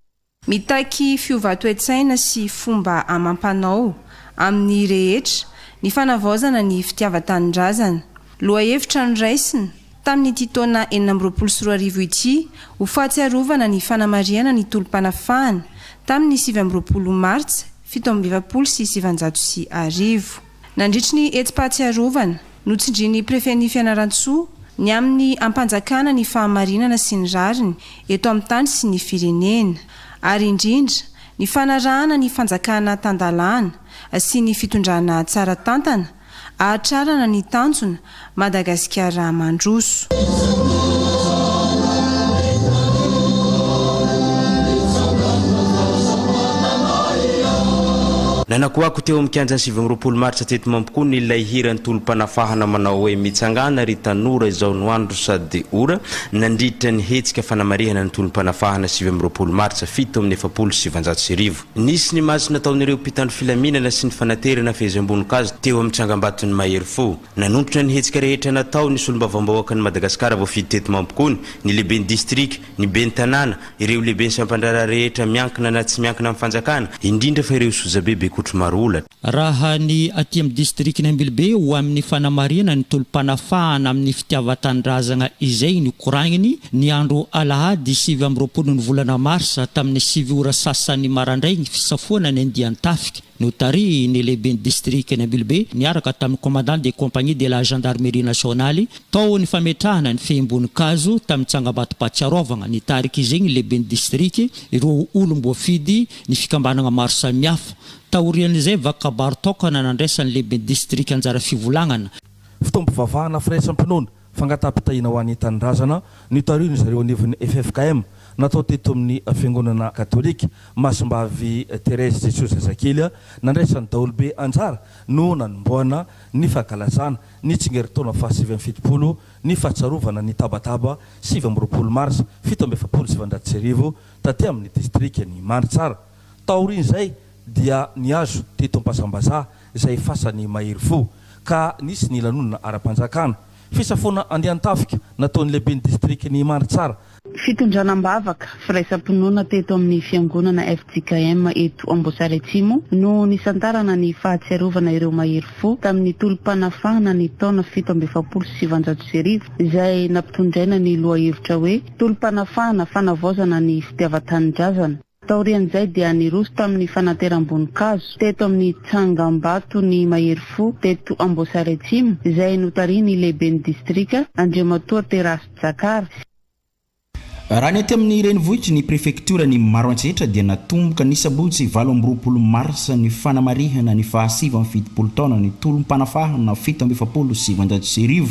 Mitaky fiovan-toe-tsaina sy fomba amam-panao amin'ny rehetra ny fanavaozana ny fitiavan-tanindrazana. Lohahevitra noraisina tamin'ity taona 2026 ity ho fahatsiarovana ny fanamarihana ny tolom-panafahana tamin'ny 29 martsa 1947. Nandritry ny hetsi-pahatsiarovana, notsindrian'ny prefen'i Fianarantsoa ny amin'ny hampanjakana ny fahamarinana sy ny rariny eto amin'ny tany sy ny firenena, ary indrindra ny fanarahana ny fanjakana tan-dalàna sy ny fitondrana tsara tantana ahatrarana ny tanjona Madagasikara mandroso. Nanakoako teo amin'ny kianjan'ny 29 martsa teto Mampikony ilay hiran'ny tolom-panafahana manao hoe Mitsangàna ry tanora izao no andro sady ora nandritra ny hetsika fanamarihana ny tolom-panafahana 29 martsa 1947. Nisy ny matso nataon'ireo mpitandro filaminana sy ny fanaterana fehezam-boninkazo teo amin'ny tsangambaton'ny mahery fo. Nanombotra ny hetsika rehetra natao ny solombavambahoakan'i Madagasikara voafidy teto Mampikony, ny lehiben'ny distrika, ny ben'ny tanàna, ireo lehiben'ny sampandraharaha rehetra miankina na tsy miankina amin'ny fanjakana, indrindra fa ireo sojabe bekotro maroolatra. Raha ny aty amin'ny distrikan'i Ambilobe ho amin'ny fanamarihana ny tolom-panafahana amin'ny fitiavan-tanindrazagna izay nokoragniny ny andro alahady 29 ny volana marsa tamin'ny sivy ora sasany marandraigny fisafoana ny andian-tafika notarihin'ny lehiben'ny distrikan'i Ambilobe niaraka tamin'ny commandant de compagnie de la gendarmerie nationale tao ny fametrahana ny fehim-boninkazo tamin'ny tsangambatom-pahatsiarovagna nitarika izegny ny lehiben'ny distrika ireo olom-boafidy ny fikambanagna maro samihafa Taorian'izay, vaky kabary tokana nandraisan'ny lehiben'ny distrika anjara fivolagnana. Fotoam-pivavahana firaisam-pinoana, fangataham-pitahiana ho an'ny tanindrazana, notarihin-dry zareo anivon'ny ffkm, natao teto amin'ny Fiangonana Katolika Masimbavy Thérèse Jesoa Zazakely, nandraisan'ny daholobe anjara no nanombohana ny fankalazana ny tsingerintaona faha 79 ny fahatsiarovana ny tabataba 29 marsa 1947 taty amin'ny distrikan'i Mandritsara. Taorian'izay dia nihazo teto Ampasambazaha izay fasan'ny mahery fo, ka nisy ny lanonana ara-panjakana. Fisafoana andian-tafika nataon'ny lehiben'ny distrikan'i Mandritsara. Fitondrana am-bavaka, firaisam-pinoana teto amin'ny fiangonana fjkm eto Amboasary Atsimo no nisantarana ny fahatsiarovana ireo mahery fo tamin'ny tolom-panafahana ny taona 1947 izay nampitondraina ny lohahevitra hoe Tolom-panafahana, fanavaozana ny fitiavan-tanindrazana. Taorian'izay dia niroso tamin'ny fanateram-boninkazo teto amin'ny tsangambato ny mahery fo teto Amboasary Atsimo izay notarihin'ny lehiben'ny distrika Andriamatoa Terasy Jakara. Raha ny aty amin'ny renivohitry ny prefektioran'i Maroantsetra dia natomboka ny sabotsy 28 marsa ny fanamarihana ny faha 79 taona ny tolom-panafahana 1947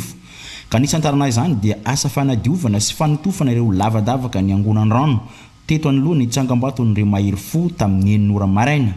ka ny isantarana izany dia asa fanadiovana sy fanotofana ireo lavadavaka niangonan-drano Teto anoloan'ny tsangambaton'ireo mahery fo tamin'ny enina ora maraina.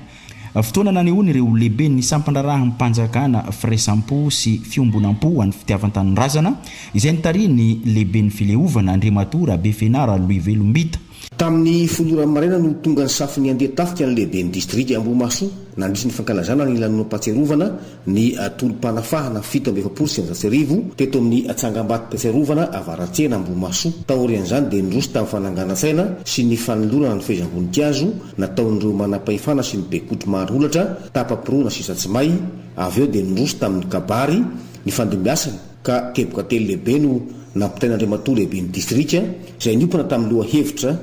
Fotoana nanehoan'ireo lehiben'ny sampandraharaham-panjakana firaisampo sy fiombonam-po ho an'ny fitiavan-tanindrazana, izay notarihin'ny lehiben'ny fileovana, Andriamatoa Rabefenara Louis Velombita. Tamin'ny folo ora maraina no tonga nisafo ny andian-tafika ny lehiben'ny distrika Ambohimahasoa nandritry ny fankalazana ny lanonam-pahatsiarovana ny tolom-panafahana 1947 teto amin'ny Tsangambatom-piarovana Avaratsena Ambohimahasoa. Taorian'izany dia niroso tamin'ny fananganan-tsaina sy ny fanolorana ny fehezam-boninkazo nataon'ireo manampahefana sy ny bekotro maro holatra tapa-pirona sisa tsy may, avy eo dia niroso tamin'ny kabary nifandimbiasana ka teboka telo lehibe no. nampitain'Andriamatoa Lehiben'ny Distrika izay niompana tamin'ny lohahevitra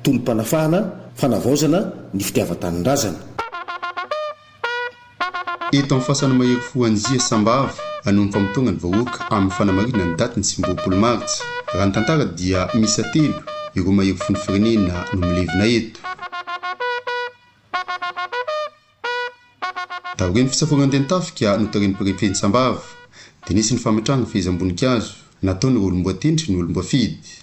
Tolom-panafahana, fanavaozana ny fitiavan-tanindrazana. Eto amin'ny fasan'ny mahery fo Anjia Sambava no mifamotoana ny vahoaka amin'ny fanamarihana ny datin'ny 29 martsa. Raha ny tantara dia miisa telo ireo mahery fon'ny firenena no milevina eto. Taorian'ny fisafoana andian-tafika notarihin'ny prefen'i Sambava dia nisy ny fametrahana fehezam-boninkazo nataon'ireo olom-boatendry ny olom-boafidy.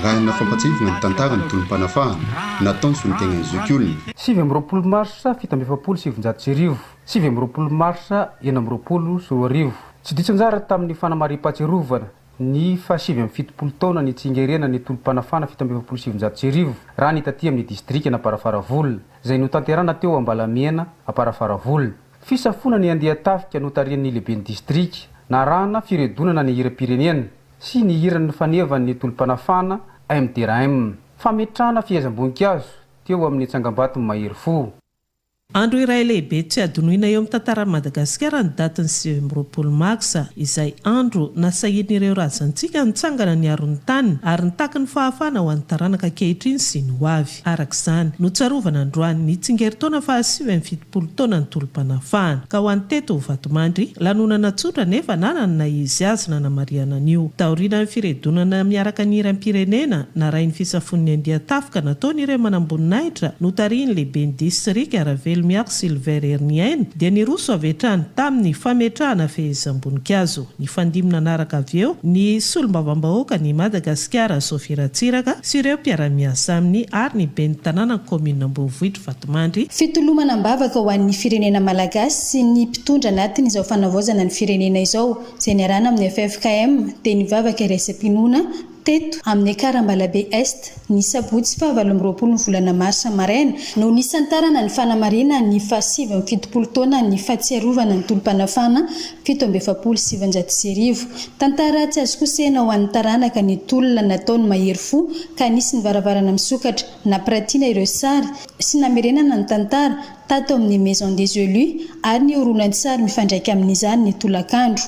Narahina fampatsiahivana ny tantara ny tolom-panafahana nataon'ny solontenan'ny zokiolona. 29 marsa 1947, 29 marsa 2026. Tsy diso anjara tamin'ny fanamariam-pahatsiarovana ny faha-79 taona nitsingerenan'ny tolom-panafahana 1947 raha ny taty amin'ny distrikan'Amparafaravola, izay notanterahina teo Ambalamena, Amparafaravola. Fisafoana ny andian-tafika notarihan'ny lehiben'ny distrika, narahana firedonana ny hiram-pirenena sy ny hiran'ny fanevan'ny tolom-panafahana MDRAM. Fametrahana fehezam-boninkazo teo amin'ny tsangambaton'ny mahery fo. Andro iray lehibe tsy hadinoina eo amin'ny tantaran'i Madagasikara ny datin'ny 29 marsa, izay andro nasahian'ireo razantsika nitsangana niaro ny taniny ary nitaky ny fahafahana ho an'ny taranaka ankehitriny sy ny ho avy. Araka izany, notsarovana androany ny tsingerin-taona faha 79 taona ny tolom-panafahana. Ka ho an'ny teto Vatomandry, lanonana tsotra nefa nanana ny naha izy azy nanamarihana an'io. Taorian'ny firedonana miaraka ny hiram-pirenena, narahin'ny fisafoan'ny andian-tafika nataon'ireo manamboninahitra notarihin'ny lehiben'ny distrika Ravelomiaro Sylvère Heriniaina dia niroso avy hatrany tamin'ny fametrahana fehezam-boninkazo. Nifandimby nanaraka avy eo ny solombavambahoakan'i Madagasikara Sophie Ratsiraka sy ireo mpiara-miasa aminy ary ny ben'ny tanànan'ny kaominina ambonivohitr'i Vatomandry, Fitolomana am-bavaka ho an'ny firenena malagasy sy ny mpitondra anatin'izao fanavaozana ny firenena izao, izay niarahana amin'ny ffkm, dia ny vavaka iraisam-pinoana teto amin'ny Ekar Ambalabe Est, ny sabotsy faha 28 ny volana marsa maraina, no nisantarana ny fanamarihana ny faha 79 taonan'ny fahatsiarovana ny tolom-panafahana 1947. Tantara tsy azo kosehina ho an'ny taranaka ny tolona nataon'ny mahery fo ka nisy ny varavarana misokatra nampiratiana ireo sary sy namerenana ny tantara tato amin'ny Maison des Elus ary ny horonantsary mifandraika amin'izany ny tolakandro.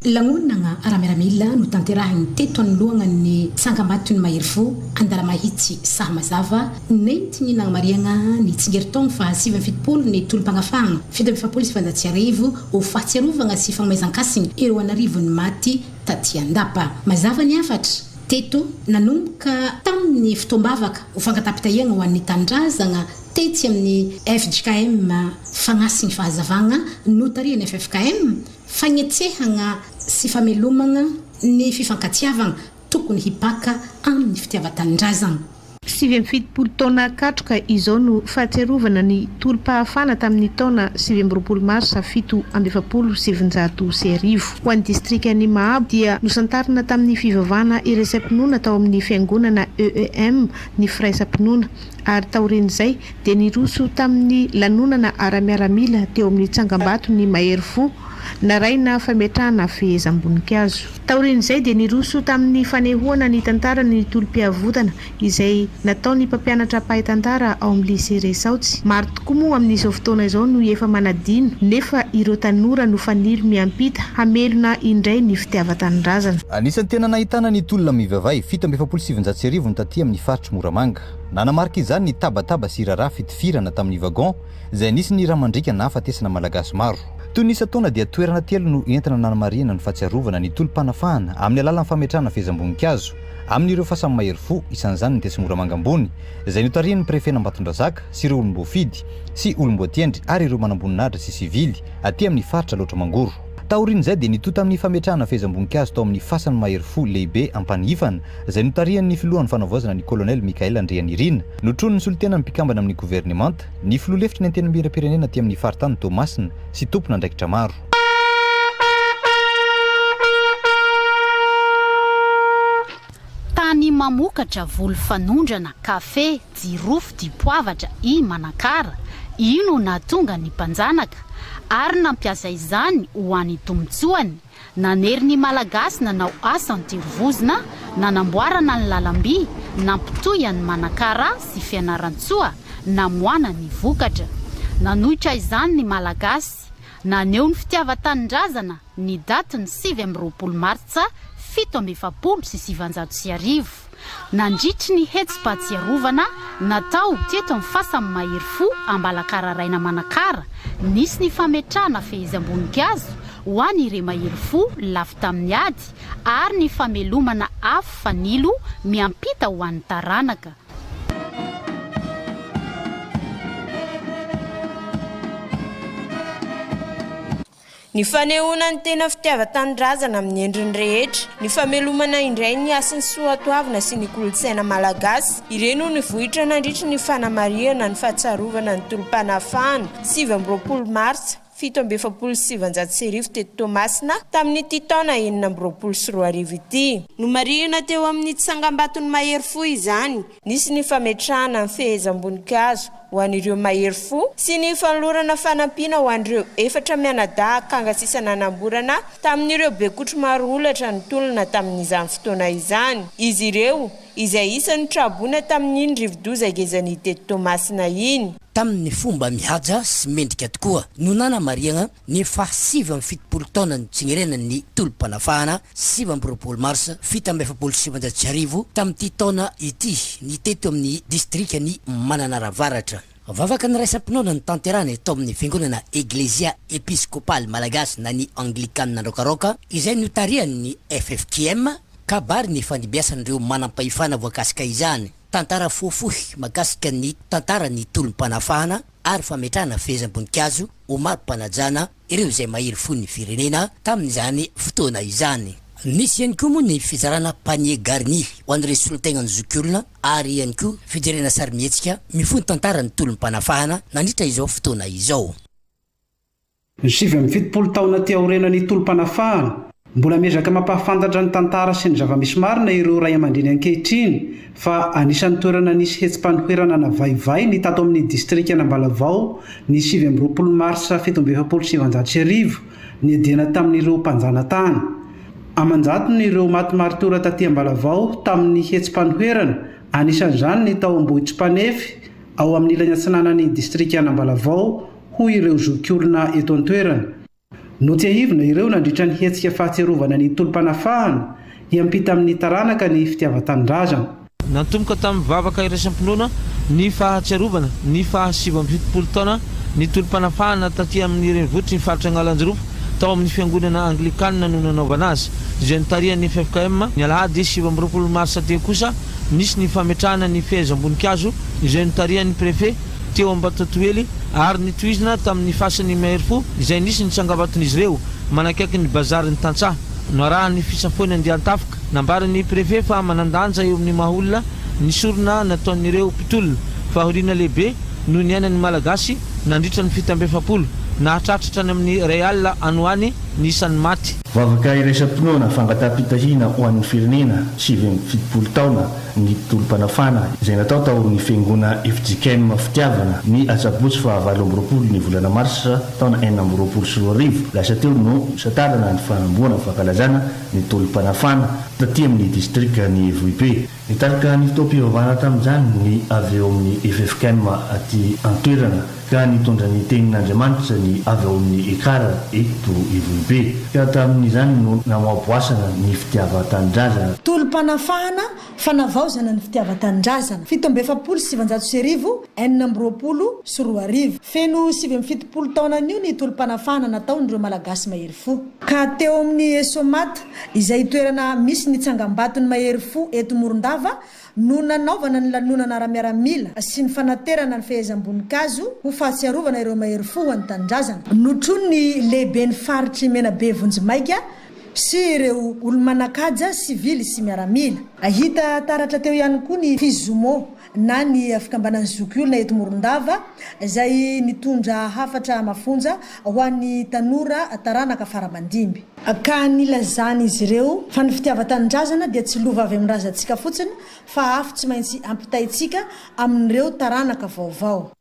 Lanonana ara-miaramila notanterahiny teto anoloanan'ny tsangambaton'ny mahery fo Andalamahitsy Sahamazava nentiny nagnamarihagna ny tsingerin-taogno faha 79 ny tolom-pagnafahagna 1947 ho fahatsiarovagna sy fagnomezan-kasigny ireo an'arivony maty taty an-dapa. Mazava ny hafatra teto nanomboka tamin'ny fotoam-bavaka ho fangataham-pitahiagna ho an'ny tanindrazagna tetsy amin'ny fjkm Fagnahy sy ny Fahazavagna notarihan'ny ffkm, fagnetsehagna sy famelomagna ny fifankatiavagna tokony hipaka amin'ny fitiavan-tanindrazagna. 79 taona katroka izao no fahatsiarovana ny tolom-pahafahana tamin'ny taona 29 marsa 1947. Ho an'ny distrikan'i Mahabo dia nosantarina tamin'ny fivavahana iraisam-pinoana tao amin'ny fiangonana EEM ny firaisam-pinoana ary taorian'izay dia niroso tamin'ny lanonana ara-miaramila teo amin'ny tsangambaton'ny mahery fo narahina fametrahana fehezam-boninkazo. Taorian'izay dia niroso tamin'ny fanehoana ny tantaran'ny tolom-piavotana izay nataon'ny mpampianatra mpahay tantara ao amin'ny Lycée Resaotsy. Maro tokoa moa amin'izao fotoana izao no efa manadino nefa ireo tanora no fanilo miampita hamelona indray ny fitiavan-tanindrazana. Anisan'ny tena nahitana ny tolona mivavay 1947 ny taty amin'ny faritr'i Moramanga. Nanamarika izany ny tabataba sy raharaha fitifirana tamin'ny wagon izay nisy ny rà mandriaka nahafatesana Malagasy maro. Toy ny isan-taona dia toerana telo no entina nanamarihana ny fahatsiarovana ny tolom-panafahana amin'ny alalan'ny fametrahana fehezam-boninkazo amin'ireo fasan'ny mahery fo, isan'izany ny tetsy Moramanga ambony izay notarihin'ny prefen'Ambatondrazaka sy ireo olom-boafidy sy olom-boatendry ary ireo manamboninahitra sy sivily aty amin'ny faritra Alaotra Mangoro. Taorian'izay dia nitohy tamin'ny fametrahana fehezam-boninkazo tao amin'ny fasan'ny mahery fo lehibe Ampanihifana izay notarihan'ny filohan'ny fanavaozana ny Kolonely Michaël Andrianirina, notronin'ny solontenan'ny mpikambana amin'ny governemanta, ny filoha lefitry ny Antenimierampirenena aty amin'ny faritany Toamasina sy tompon'andraikitra maro. Tany mamokatra voly fanondrana, kafe, jirofo, dipoavatra i Manakara. Io no nahatonga ny mpanjanaka ary nampiasa izany ho an'ny tombontsoany, nanery ny Malagasy nanao asa an-terivozona, nanamboarana ny lalam-by nampitohy an'i Manakara sy Fianarantsoa, namoahana ny vokatra. Nanohitra izany ny Malagasy, naneho ny fitiavan-tanindrazana ny datin'ny 29 martsa 1947. Nandritry ny hetsi-pahatsiarovana natao teto amin'ny fasan'ny mahery fo Ambalakararaina Manakara, nisy ny fametrahana fehezam-boninkazo ho an'ire mahery fo lavo tamin'ny ady ary ny famelomana afo fanilo miampita ho an'ny taranaka. Ny fanehoana ny tena fitiavan-tanindrazana amin'ny endriny rehetra, ny famelomana indray ny hasin'ny soatoavina sy ny kolontsaina malagasy, ireny no nivohitra nandritry ny fanamarihana ny fahatsiarovana ny tolom-panafahana 29 martsa 1947 teto Toamasina tamin'ity taona 2026 ity. Nomarihina teo amin'ny tsangambaton'ny mahery fo izany, nisy ny fametrahana ny fehezam-boninkazo ho an'ireo mahery fo sy ny fanolorana fanampiana ho an'ireo efatra mianadahy akanga sisa nanamborana tamin'ireo bekotro maro holatra nitolona tamin'izany fotoana izany izy ireo, izay isan'ny traboina tamin'iny rivodoza gezany teto Toamasina iny. Tamin'ny fomba mihaja sy mendrika tokoa no nanamarihana ny faha 79 taona nitsingerenan'ny tolom-panafahana 29 marsa 1947 tamin'ity taona ity ny teto amin'ny distrikan'i Mananara Avaratra. Vavaka niraisam-pinoana notanterahina tao amin'ny fiangonana Eglesia Episkopaly Malagasy na ny Anglikanina Andraokaroka izay notarihan'ny ffkm, kabary nifandimbiasan'ireo manampahefana voakasika izany. Tantara fohifohy mahakasika ny tantaran'ny tolom-panafahana ary fametrahana fehezam-boninkazo ho mari-panajana ireo izay mahery fon'ny firenena tamin'izany fotoana izany. Nisy ihany koa moa ny fizarana panier garni ho an'ireo solontenan'ny zokiolona ary ihany koa fijerena sarimihetsika mifono tantaran'ny tolom-panafahana nandritra izao fotoana izao. Ny 79 taona aty aoriana ny tolom-panafahana, mbola miezaka mampahafantatra ny tantara sy ny zava-misy marina ireo ray aman-dreny ankehitriny fa anisan'ny toerana nisy hetsi-panoherana navaivay ny tato amin'ny distrikan'Ambalavao ny 29 marsa 1947 niadiana tamin'ireo mpanjanatany. Aman-jatony ireo maty martiora taty Ambalavao tamin'ny hetsi-panoherana, anisan'izany ny tao Ambohitsimpanefy ao amin'ny ilany atsinanan'ny distrikan'Ambalavao, hoy ireo zokiolona eto an-toerana. Notsiahivina ireo nandritra ny hetsika fahatsiarovana ny tolom-panafahana hiampita amin'ny taranaka ny fitiavan-tanindrazana. Natomboka tamin'ny vavaka iraisam-pinoana ny fahatsiarovana ny faha 79 taona ny tolom-panafahana taty amin'ny renivohitry ny faritra Analanjirofo tao amin'ny fiangonana Anglikanina no nanaovana azy, izay notarihan'ny ffkm. Ny alahady 29 marsa teo kosa nisy ny fametrahana ny fehezam-boninkazo izay notarihan'ny Préfet teo Ambatatohely ary nitohizina tamin'ny fasan'i Maherifo izay nisy ny tsangambaton'izy ireo manakaiky ny bazarin'ny tantsaha. Noarahan'ny fisafoana andian-tafika. Nambaran'ny Préfet fa manan-danja eo amin'ny maha olona ny sorona nataon'ireo mpitolona. Fahoriana lehibe no niainan'ny Malagasy nandritra ny 47. Nahatratra hatrany amin'ny iray alina any ho any ny isan'ny maty. Vavaka iraisam-pinoana fangataham-pitahiana ho an'ny firenena 79 taona ny tolom-panafana izay natao tao amin'ny fiangona fjkm Fitiavana ny asabotsy faha 28 ny volana marsa taona 2026 lasa teo no nisantarana ny fanombohana ny fankalazana ny tolom-panafana taty amin'ny distrikan'i Vohibe. Nitarika ny fotoam-pivavahana tamin'izany ny avy eo amin'ny ffkm aty an-toerana ka nitondra ny tenin'Andriamanitra ny avy ao amin'ny Ekar eto Ivohibe. Ka tamin'izany no namoaboasana ny fitiavan-tanindrazana. Tolom-panafahana, fanavaozana ny fitiavan-tanindrazana. 1947, 2026. Feno 79 taona anio ny tolom-panafahana nataon'ireo Malagasy mahery fo. Ka teo amin'ny Esomat, izay toerana misy ny tsangambaton'ny mahery fo eto Morondava, no nanaovana ny lanonana ara-miaramila sy ny fanaterana ny fehezam-boninkazo ho fahatsiarovana ireo mahery fo ho an'ny tanindrazana. Notronin'ny lehiben'ny faritr'i Menabe vonjimaika sy ireo olo-manan-kaja sivily sy miaramila. Hita taratra teo ihany koa ny Fizomo na ny fikambanan'ny zokiolona eto Morondava izay nitondra hafatra mafonja ho an'ny tanora taranaka fara-mandimby. Ka nilazan'izy ireo fa ny fitiavan-tanindrazana dia tsy lova avy amin'ny razantsika fotsiny fa afo tsy maintsy ampitaintsika amin'ireo taranaka vaovao.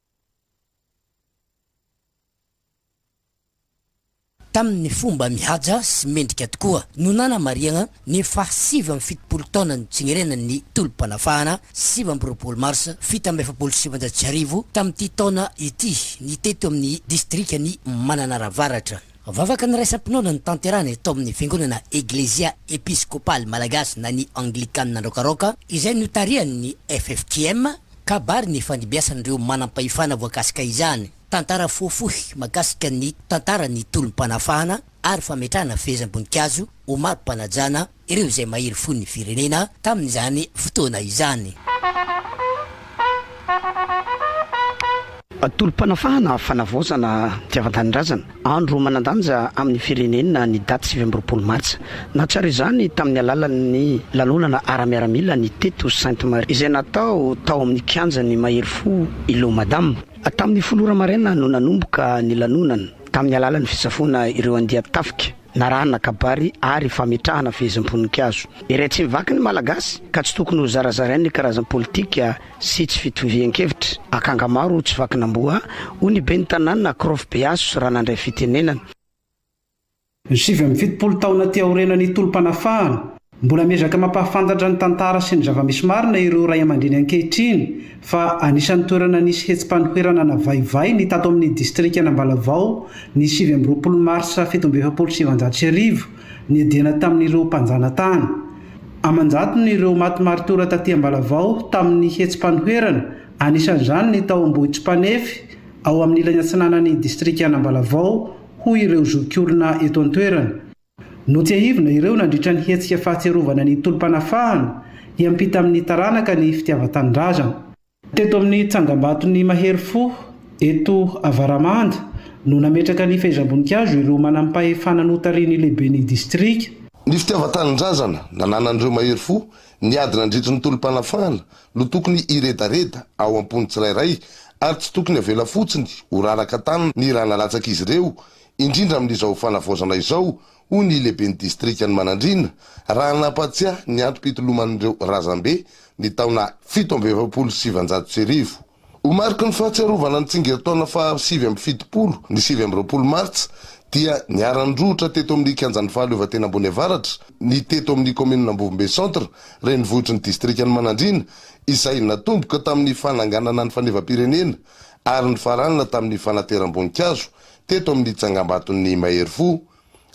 Tamin'ny fomba mihaja sy mendrika tokoa no nanamarihana ny faha 79 taona nitsingerenan'ny tolom-panafahana 29 marsa 1947 tamin'ity taona ity ny teto amin'ny distrikan'i Mananara Avaratra. Vavaka niraisam-pinoana notanterahina tao amin'ny fiangonana Eglesia Episkopaly Malagasy na ny Anglikanina Andraokaroka izay notarihan'ny ffkm, kabary nifandimbiasan'ireo manam-pahefana voakasika izany. Tantara fohifohy mahakasika ny tantaran'ny tolom-panafahana ary fametrahana fehezam-boninkazo ho mari-panajana ireo izay mahery fon'ny firenena tamin'izany fotoana izany. Tolom-panafahana, fanavaozana, fitiavan-tanindrazana. Andro manan-danja amin'ny firenena ny daty 29 martsa. Nahatsiaro izany tamin'ny alalan'ny lanonana ara-miaramila ny teto Sainte Marie izay natao tao amin'ny kianjan'ny Mahery Fo Îlot Madame. Tamin'ny folo ora maraina no nanomboka ny lanonana, tamin'ny alalan'ny fisafoana ireo andian-tafika, narahana kabary ary fametrahana fehezam-poninkazo. Iray tsy mivaky ny Malagasy ka tsy tokony ho zarazarain'ny karazam-politika sy tsy fitovian-kevitra. Akanga maro tsy vakin'amboa, hoy ny ben'ny tanàna Crof Beaso raha nandray fitenenana. 79 taona aty aoriana ny tolom-panafahana, mbola miezaka mampahafantatra ny tantara sy ny zava-misy marina ireo ray aman-dreny ankehitriny fa anisan'ny toerana nisy hetsi-panoherana navaivay ny tato amin'ny distrikan'Ambalavao ny 29 marsa 1947 niadiana tamin'ireo mpanjanatany. Aman-jatony ireo maty martiora taty Ambalavao tamin'ny hetsi-panoherana, anisan'izany ny tao Ambohitsimpanefy ao amin'ny ilany atsinanan'ny distrikan'Ambalavao, hoy ireo zokiolona eto an-toerana. Notsiahivina ireo nandritra ny hetsika fahatsiarovana ny tolom-panafahana hiampita amin'ny taranaka ny fitiavan-tanindrazana. Teto amin'ny tsangambaton'ny mahery fo eto Avaramanda no nametraka ny fehezam-boninkazo ireo manampahefana notarihin'ny lehiben'ny distrika. Ny fitiavan-tanindrazana nananan'ireo mahery fo niady nandritry ny tolom-panafahana no tokony hiredareda ao am-pon'ny tsirairay ary tsy tokony avela fotsiny ho raraka tany ny rà nalatsak'izy ireo, indrindra amin'izao fanavaozana izao, hoy ny lehiben'ny distrikan'i Manandriana, raha nampatsiahy ny antom-pitoloman'ireo razambe ny taona 1947. Ho mariky ny fahatsiarovana ny tsingerin-taona faha 79 ny 29 martsa dia niara-nirohotra teto amin'ny kianjan'ny fahaleovantena ambony avaratra ny teto amin'ny kaominina Ambovombe Centre, renivohitry ny distrikan'i Manandriana, izay natomboka tamin'ny fananganana ny fanevam-pirenena ary nifarana tamin'ny fanateram-boninkazo teto amin'ny tsangambaton'ny mahery fo.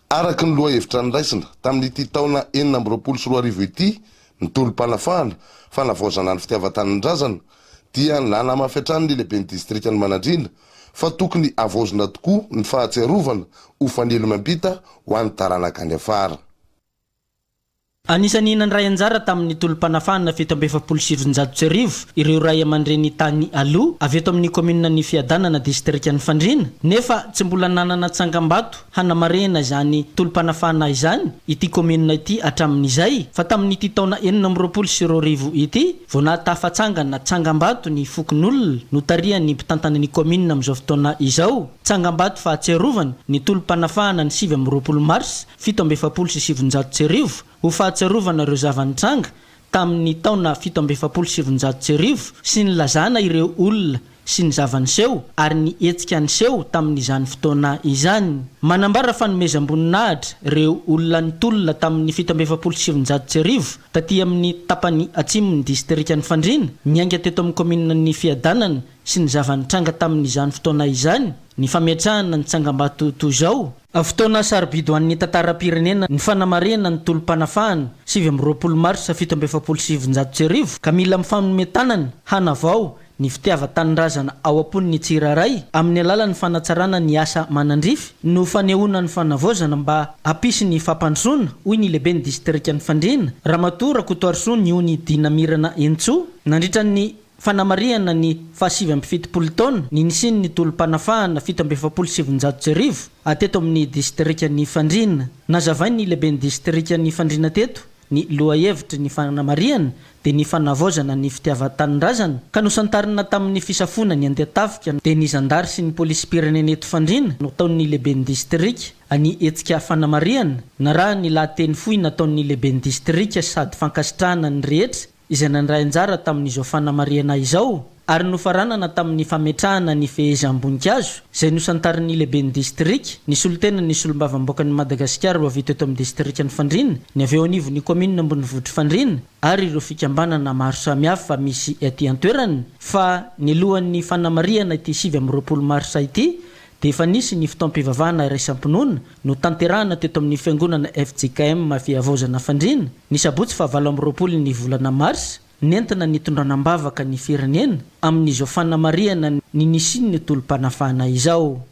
Araka ny lohahevitra noraisina tamin'ity taona 2026 ity, ny tolom-panafahana, fanavaozana ny fitiavan-tanindrazana, dia nanamafy hatrany ny lehiben'ny distrikan'i Manandriana fa tokony havaozina tokoa ny fahatsiarovana ho fanilo miampita ho an'ny taranaka any afara. Anisan'ny nandray anjara tamin'ny tolom-panafahana 1947 ireo ray aman-dreny tany aloha avy eto amin'ny kaomininan'i Fiadanana distrikan'i Fandriana nefa tsy mbola nanana tsangambato hanamarihana izany tolom-panafahana izany ity kaominina ity hatramin'izay fa tamin'ity taona 2026 ity vao nahatafatsangana tsangambato ny fokonolona notarihan'ny mpitantana ny kaominina amin'izao fotoana izao, tsangambato fahatsiarovana ny tolom-panafahana ny 29 marsa 1947 ho fahatsiarovana ireo zava-nitranga tamin'ny taona 1947 sy nilazana ireo olona sy ny zava-niseho ary ny hetsika niseho tamin'izany fotoana izany. Manambara fanomezam-boninahitra ireo olona nitolona tamin'ny 1947 taty amin'ny tapany atsimon'ny distrikan'i Fandriana, niainga teto amin'ny kaomininan'i Fiadanana sy ny zava-nitranga tamin'izany fotoana izany ny fametrahana ny tsangambato toy izao. Fotoana sarobidy ho an'ny tantaram-pirenena ny fanamarihana ny tolom-panafahana 29 marsa 1947 ka mila mifanome tanana hanavao ny fitiavan-tanindrazana ao am-pon'ny tsirairay amin'ny alalan'ny fanatsarana ny asa manandrify no fanehoana ny fanavaozana mba hampisy ny fampandrosoana, hoy ny lehiben'ny distrikan'i Fandriana, Ramatoa Rakotoarisoa Niony Dina Mirana Henintsoa, nandritra ny fanamarihana ny faha-79 taona ny nisian'ny tolom-panafahana 1947 teto amin'ny distrikan'i Fandriana. Nazavain'ny lehiben'ny distrikan'i Fandriana teto ny lohahevitry ny fanamarihana dia ny fanavaozana ny fitiavan-tanindrazana, ka nosantarina tamin'ny fisafoana ny andian-tafika dia ny zandary sy ny polisim-pirenena eto Fandriana nataon'ny lehiben'ny distrika ny hetsika fanamarihana, narahan'ny lahateny fohy nataon'ny lehiben'ny distrika sady fankasitrahana ny rehetra izay nandray anjara tamin'izao fanamarihana izao. Ary nofaranana tamin'ny fametrahana ny fehezam-boninkazo izay nosantarin'ny lehiben'ny distrika, ny solontenan'ny solombavambaokan'i Madagasikara ho avy teto amin'ny distrikan'i Fandriana, ny avy eo anivon'ny kaominina ambonivohitr'i Fandriana ary ireo fikambanana maro samihafa misy aty an-toerana fa nilohan'ny fanamarihana ity 29 marsa ity dia efa nisy ny fotoam-pivavahana iraisam-pinoana notanterahana teto amin'ny fiangonana fjkm Fihavaozana Fandriana ny sabotsy faha 28 ny volana marsa Nentina nitondrana am-bavaka ny firenena amin'izao fanamarihana ny nisian'ny tolom-panafahana izao.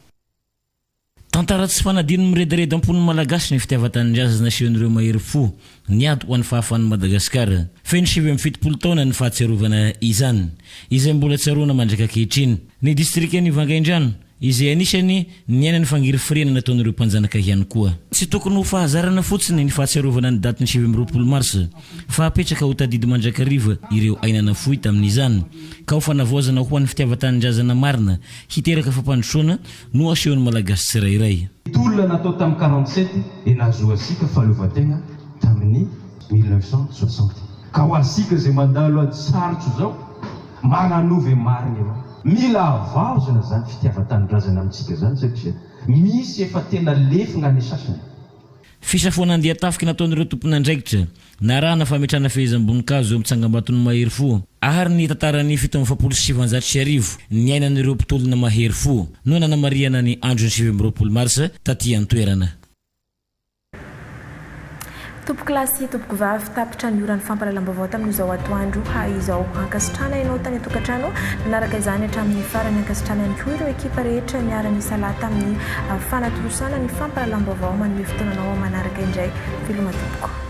Tantara tsy fanadino miredareda am-pon'ny Malagasy ny fitiavan-tanindrazana nasehon'ireo mahery fo niady ho an'ny fahafahan'i Madagasikara. Feno 79 taona ny fahatsiarovana izany, izay mbola tsaroana mandrak'ankehitriny. Ny distrikan'i Vangaindrano, Izay anisany niaina ny fangirifiriana nataon'ireo mpanjanaka ihany koa. Tsy tokony ho fahazarana fotsiny ny fahatsiarovana ny datin'ny 29 marsa, fa apetraka ho tadidy mandrakariva ireo aina nafoy tamin'izany, ka ho fanavaozana ho an'ny fitiavan-tanindrazana marina hiteraka fampandrosoana no asehon'ny Malagasy tsirairay. Tolona natao tamin'ny 47 dia nahazoantsika fahaleovantena tamin'ny 1960. Ka ho antsika izay mandalo ady sarotra izao, Magnanova e marigny anao. Mila havaozina zany fitiavan-tanindrazana amintsika zany satria misy efa tena lefogna ny sasany. Fisafoana andian-tafika nataon'ireo tompon'andraikitra, narahana fametrahana fehezam-boninkazo eo amin'ny tsangambaton'ny mahery fo, ary ny tantaran'ny 1947 niainan'ireo mpitolona mahery fo no nanamarihana ny andron'ny 29 marsa taty an-toerana. Tompokolahy sy tompokovavy, tapitra ny oran'ny fampahalalam-baovao tamin'izao atoandro izao. Ankasitrahana ianao tany an-tokantrano nanaraka izany hatramin'ny farany. Ankasitrahana ihany koa ireo ekipa rehetra niara-nisalahy tamin'ny fanatontosana ny fampahalalam-baovao. Manome fotoana anao manaraka indray. Veloma tompoko.